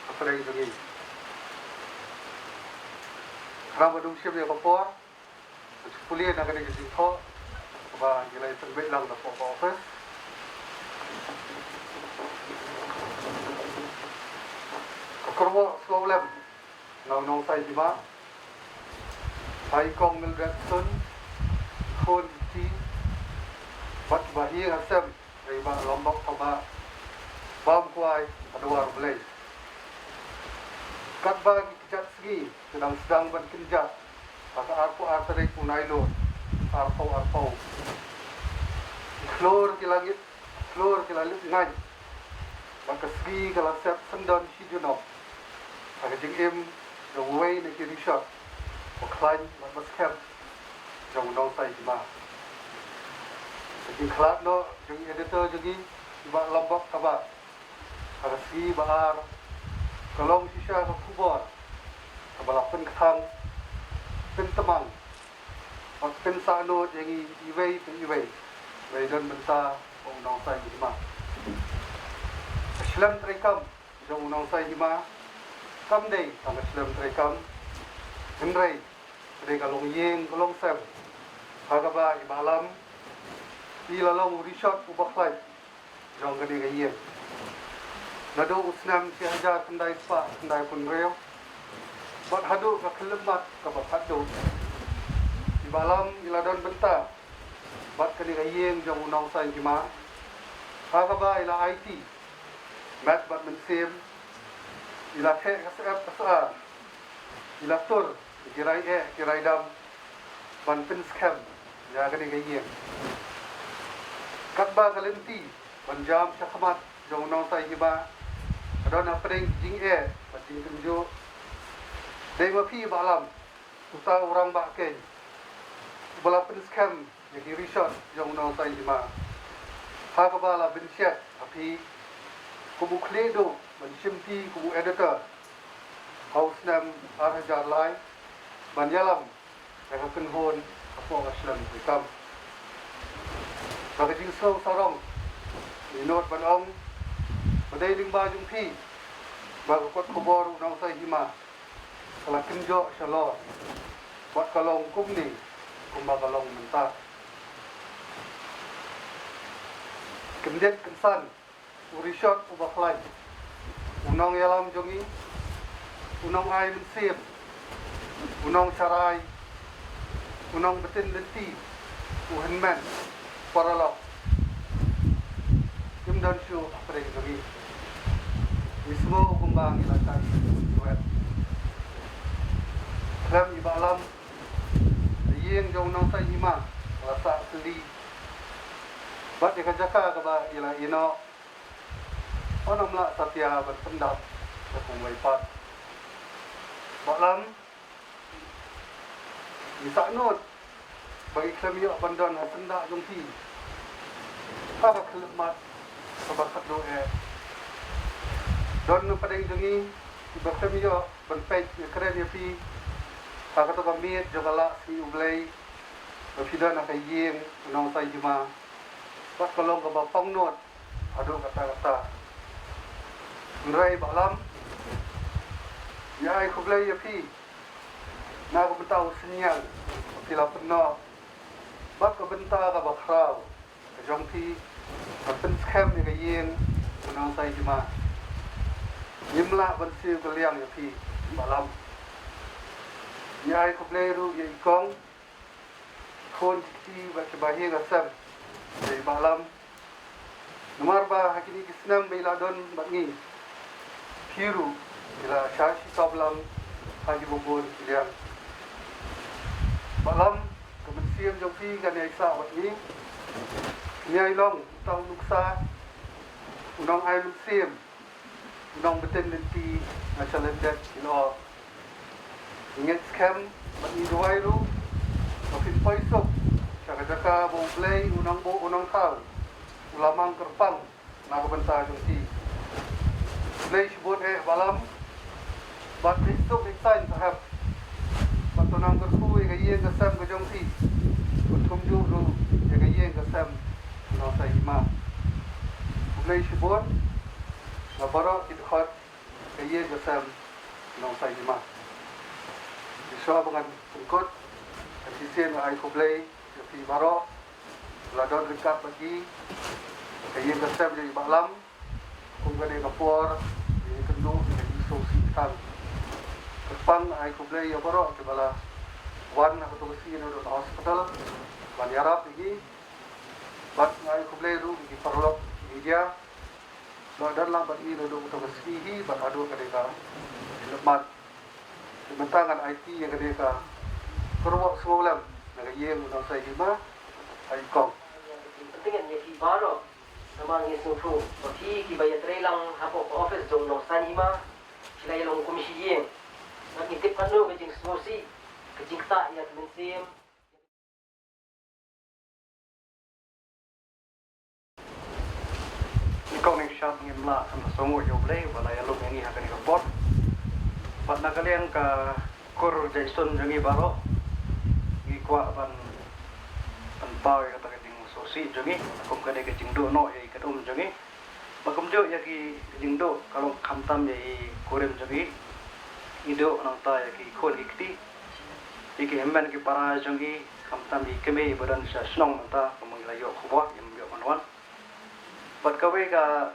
ka pyreng jong ngi. Khnang ba dum shim ïa ka por, ka pule na kane ka jingthoh ba ngi la ïa pynbeit lang da pok office. Ka kyrwoh sngewlem na u nongsai hima, ha i kong Mildred Sun, khun ki, bad ba hi ha sem, dei ba Lombok Thabah, bam kwai ha dwar Blei. Katba ki kjat sngi ki dang sdang ban kynjat ha ka arphew ar tarik u Nailur arphew arphew. Ki khlur ki la ngit, khlur ki la lip ngain. Bad ka sngi ka la sep syndon shi junom ha ka jingim jong uwei na ki rishot ba khlaiñ bad ba skhem jong u nongsai hima. Ka jingkhlad noh jong i editor jong ngi, i Bah Lombok Thabah, ha ka sngi ba ar ka long shisha ka khubor kaba la pynkthang, pyntymmen bad pynsahnud ïa ngi iwei pa iwei ba i don bynta bad u nongsai hima. Ka shlem treikam jong u nongsai hima kam dei tang ka shlem treikam, hynrei ka dei ka longïing ka longsem ha kaba i Bah Lam i la long u rishot uba khlaiñ jong kane ka ïing. Naduh u snem shi hajar khyndai spah khyndai phew hynriew bad haduh ka khyllipmat kaba khatduh, i Bah Lam i la don bynta bad kane ka ïing jong u nongsai hima ha kaba i la aiti met bad mynsiem, i la theh ka syep ka syiar, i la tur ki rai eh ki rai dam ban pynskhem ïa kane ka ïing. Katba ka lynti ban jam shakhmat jong u nongsai hima ka don hapdeng ki jingeh bad jingkynjuh, dei ma phi Bah Lam, uta u rangbah keiñ uba la pynskhem ïa ki rishot jong u nongsai hima ha kaba la bynshet ha phi kum u khlieh duh ban shim phi kum u editor ha u snem ar hajar lai ban ïalam ïa ka kynhun hapoh ka shlem treikam. Ba ka jingsngew sarong ngi nud ban ong ba dei lyngba jong phi ba ka kot khubor u nongsai hima ka la kynjoh shalor bad ka long kumne kumba ka long mynta. Kyndit kynsan u rishot uba khlaiñ, u nongïalam jong ngi, u nongai mynsiem, u nongsharai, u nongbytyn lynti, u hynmen paralok, kim don shuh hapdeng jong ngi. Ngi sngew kumba ngi la shah ïwet. Khlem i Bah Lam, ka ïing jong u nongsai hima ka la sah sylli bad ïa ka jaka kaba i la ïeh noh, ym lah satia ban pyndap da kumwei pat. Bah Lam, ngi sahnud ba ngi khlem ïoh ban don ha syndah jong phi ha ka khyllipmat kaba khatduh eh. Don na pdeng jong ngi kiba khlem ïoh ban peit ïakren ïa phi ha kata ka miet jong ka lad sngi U Blei ba phi don ha ka ïing u nongsai hima bad ka long kaba pangnud haduh katta katta. Hynrei Bah Lam, ngi ai khublei ïa phi na ka bynta u synñiang ba phi la pynnoh bad ka bynta kaba khraw ka jong phi ban pynskhem ïa ka ïing u nongsai hima. Ngim lah ban siew kylliang ïa phi Bah Lam. Ngi ai khublei ruh ïa i kong, khun ki kti bad kiba hiar ka sem, ïa i Bah Lam. Namar ba ha kine ki snem ba i la don bad ngi, phi ruh phi la shah shitom lang ha kiba bun ki liang. Bah Lam, ka mynsiem jong phi kan ïai sah bad ngi. Ngi ïai long uta u nuksa, u nongai mynsiem, u nongbtin lynti na shalyndet ki lyoh. Ngi ngeit skhem bad ngi duwai ruh ba phin poi suk sha ka jaka ba U Blei u nongbuh u nongthaw u la mang kyrpang na ka bynta jong phi. Khublei shibun eh Bah Lam, bad phin suk phin saiñ sahep, bad to nang kyrkhu ïa ka ïing ka sem ka jong phi, bad kumjuh ruh ïa ka ïing ka sem u Nongsaiñ Hima. Khublei shibun na baroh ki dkhot ka ïing ka sem u Nongsaiñ Hima. Shuwa ba ngan pynkut, ngan shisien ai khublei ïa phi baroh la don ryngkat bad ngi, ka ïing ka sem jong i Bah Lam, kum kane ka por ïakynduh ïa ka jingsngewsih tang. Kyrpang ai khublei ïa baroh kiba la wan ha kato ka sngi naduh na hospital ban ïarap ïa ngi. Bad nga ai khublei ruh ïa ki paralok media ba don lang bad ngi naduh kato ka sngi hi bad haduh kane ka khyllipmat. Te mynta ngan aiti ïa kane ka kyrwoh sngewlem na ka ïing u Nongsaiñ Hima. Ai kong. Pynthikna ïa phi baroh, namar ngi sngewthuh ba phi kiba ïatrei lang hapoh ka office jong u Nongsaiñ Hima, phi la ïalong kum shi ïing. Bad ngi tip katno ka jingsngewsih, ka jingktah ïa ka mynsiem. Kong Ningshat, ngim lah ban sngewnguh ïa U Blei ba la ïalum ïa ngi ha kane ka por. Bad na ka liang ka kur jaisun jong ngi baroh, ngi kwah ban pynpaw ïa kata ka jingsngewsih jong ngi kum kane ka jingduh noh ïa i kynum jong ngi. Ba kumjuh ïa ki jingduh ka long khamtam ïa i kurim jong ngi, i duh nangta ïa ki khun ki kti, ïa ki hynmen ki para jong ngi, khamtam ïa i kmie ba don sha shnong mynta, kumba ngi la ïoh khubor, ïa ym ïoh ban wan. Bad kawei ka,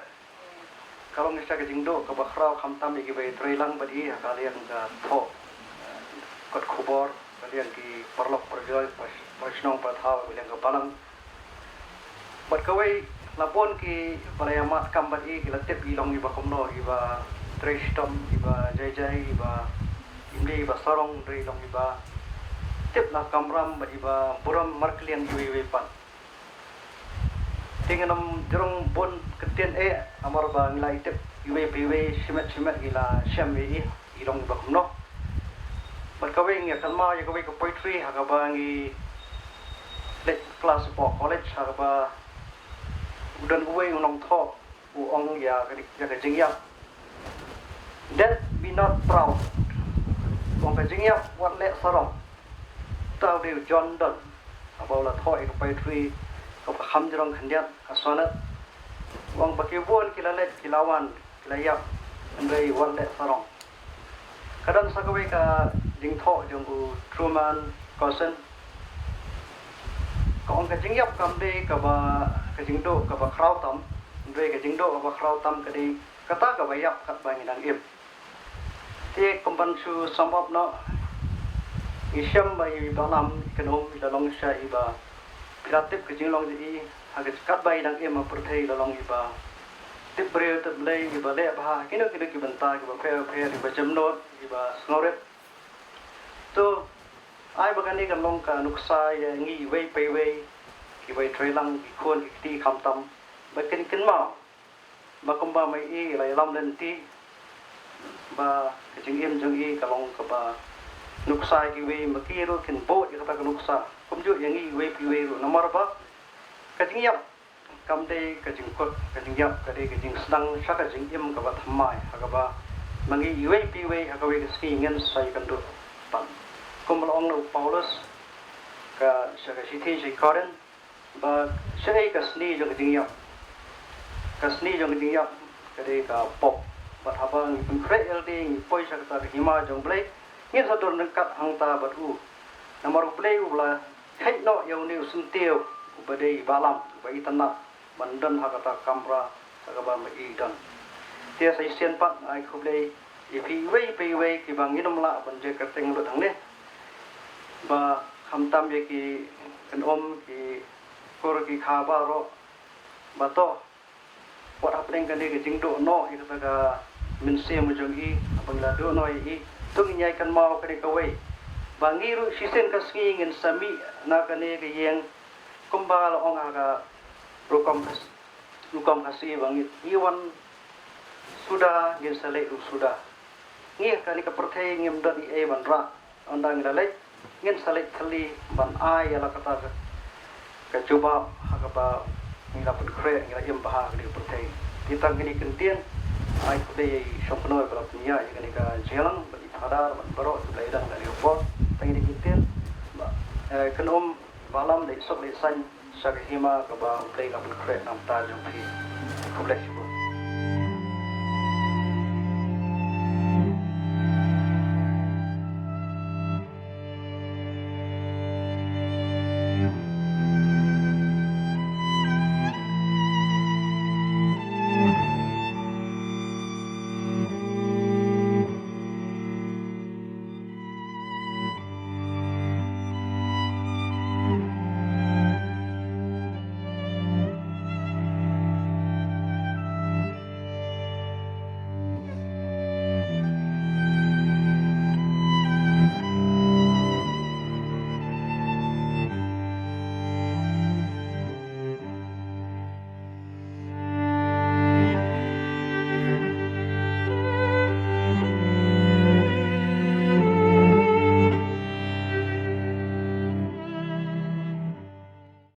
ka long shisha ka jingduh kaba khraw khamtam ïa kiba ïatrei lang bad i ha ka liang ka thoh kot khubor, ka liang ki paralok parajor, para shnong para thaw, ka liang ka balang. Bad kawei, la bun kiba la ïa mad kam bad i ki la tip i long iba kumno, iba trei shitom, iba jai jai, iba im dei iba sarong, hynrei i long iba tip na kamram bad iba burom markylliang iwei iwei pat. Te ngin ym jrong bun kyntien eh, namar ba ngi la ïa tip iwei pa iwei, shimet shimet ngi la shem ïa i, i long iba kumno. Bad kawei ngi ïa kynmaw ïa kawei ka poetry ha kaba ngi leit klas hapoh college, ha kaba u don uwei u nongthoh u ong ïa ka, ïa ka jingïap: Death be not proud. U ong ka jingïap wat leh sarong. Uta u dei u John Donne, haba u la thoh ïa ka poetry kaba kham jrong khyndiat, ka sonnet. U ong ba ki bun ki la leit ki la wan, ki la ïap, hynrei wat leh sarong. Ka don sa kawei ka jingthoh jong u Truman Capote. Ka ong ka jingïap kam dei kaba, ka jingduh kaba khraw tam, hynrei ka jingduh kaba khraw tam ka dei kata kaba ïap katba ngi dang im. Te kum ban shu sum up noh, ngi shem ba i Bah Lam, i kynum, i la long shisha iba, phi la tip ka jinglong jong i ha ka, katba i dang im ha pyrthei, i la long iba tip briew tip Blei, iba leh bha ha kino kino ki bynta kiba pher pher, iba jemnud, iba sngewrit. To ai ba kane kan long ka nuksa ïa ngi iwei pa iwei kiba ïatrei lang, ki khun ki kti khamtam, ba kin kynmaw ba kumba ma i la ïalam lynti, ba ka jingim jong i ka long kaba nuksa ïa kiwei, ma ki ruh kin bud ïa kata ka nuksa kumjuh ïa ngi iwei pa iwei ruh. Namar ba ka jingïap kam dei ka jingkut, ka jingïap ka dei ka jingsdang sha ka jingim kaba thymmai, ha kaba ma ngi iwei pa iwei ha kawei ka sngi ngin sa ïakynduh pat. Kumba la ong na u Paulus ka, sha ka shithi sha ki Korinth, ba shaei ka sni jong ka jingïap? Ka sni jong ka jingïap ka dei ka pop. Bad haba ngi pynkhreh ïalade, ngi poi sha kata ka hima jong U Blei, ngin sa don ryngkat hangta bad u. Namar U Blei u la kheiñ noh ïa une u syntiew uba dei Bah Lam, uba itynnad ban don ha kata ka kamra ha kaba ma i don. Te sa shisien pat nga ai khublei ïa phi iwei pa iwei kiba ngin ym lah ban jia kyrteng lut hangne, ba khamtam ïa ki kynum, ki kur ki kha baroh, ba to Kane ka jingduh noh ïa kata ka mynsiem jong i, ba ngi la duh noh ïa i. To ngin ïai kynmaw kane kawei, ba ngi ruh shisien ka sngi ngin sa mih na kane ka ïing, kumba la ong ha ka rukom Khas-, rukom Khasi ba ngi, ngi wan suda ngin sa leit ruh suda. Ngi ha kane ka pyrthei ngim don ei ei ban rah. Ynda ngi la leit, ngin sa leit khlieh ban ai ïa la kata ka, ka jubab ha kaba ngi la pynkhreh, ngi la im bha ha kane ka pyrthei. Te tang kine ki ktien, ai khublei ïa i shongknoi ba la pynïaid ïa kane ka jingïalang, bad i Phadar, bad baroh ki ba la ïadon ha kane ka por. Tang kine ki ktien, ba, eh, kynum ba lam leit suk leit saiñ sha ka hima kaba U Blei la pynkhreh na ka bynta jong phi. Khublei shibun.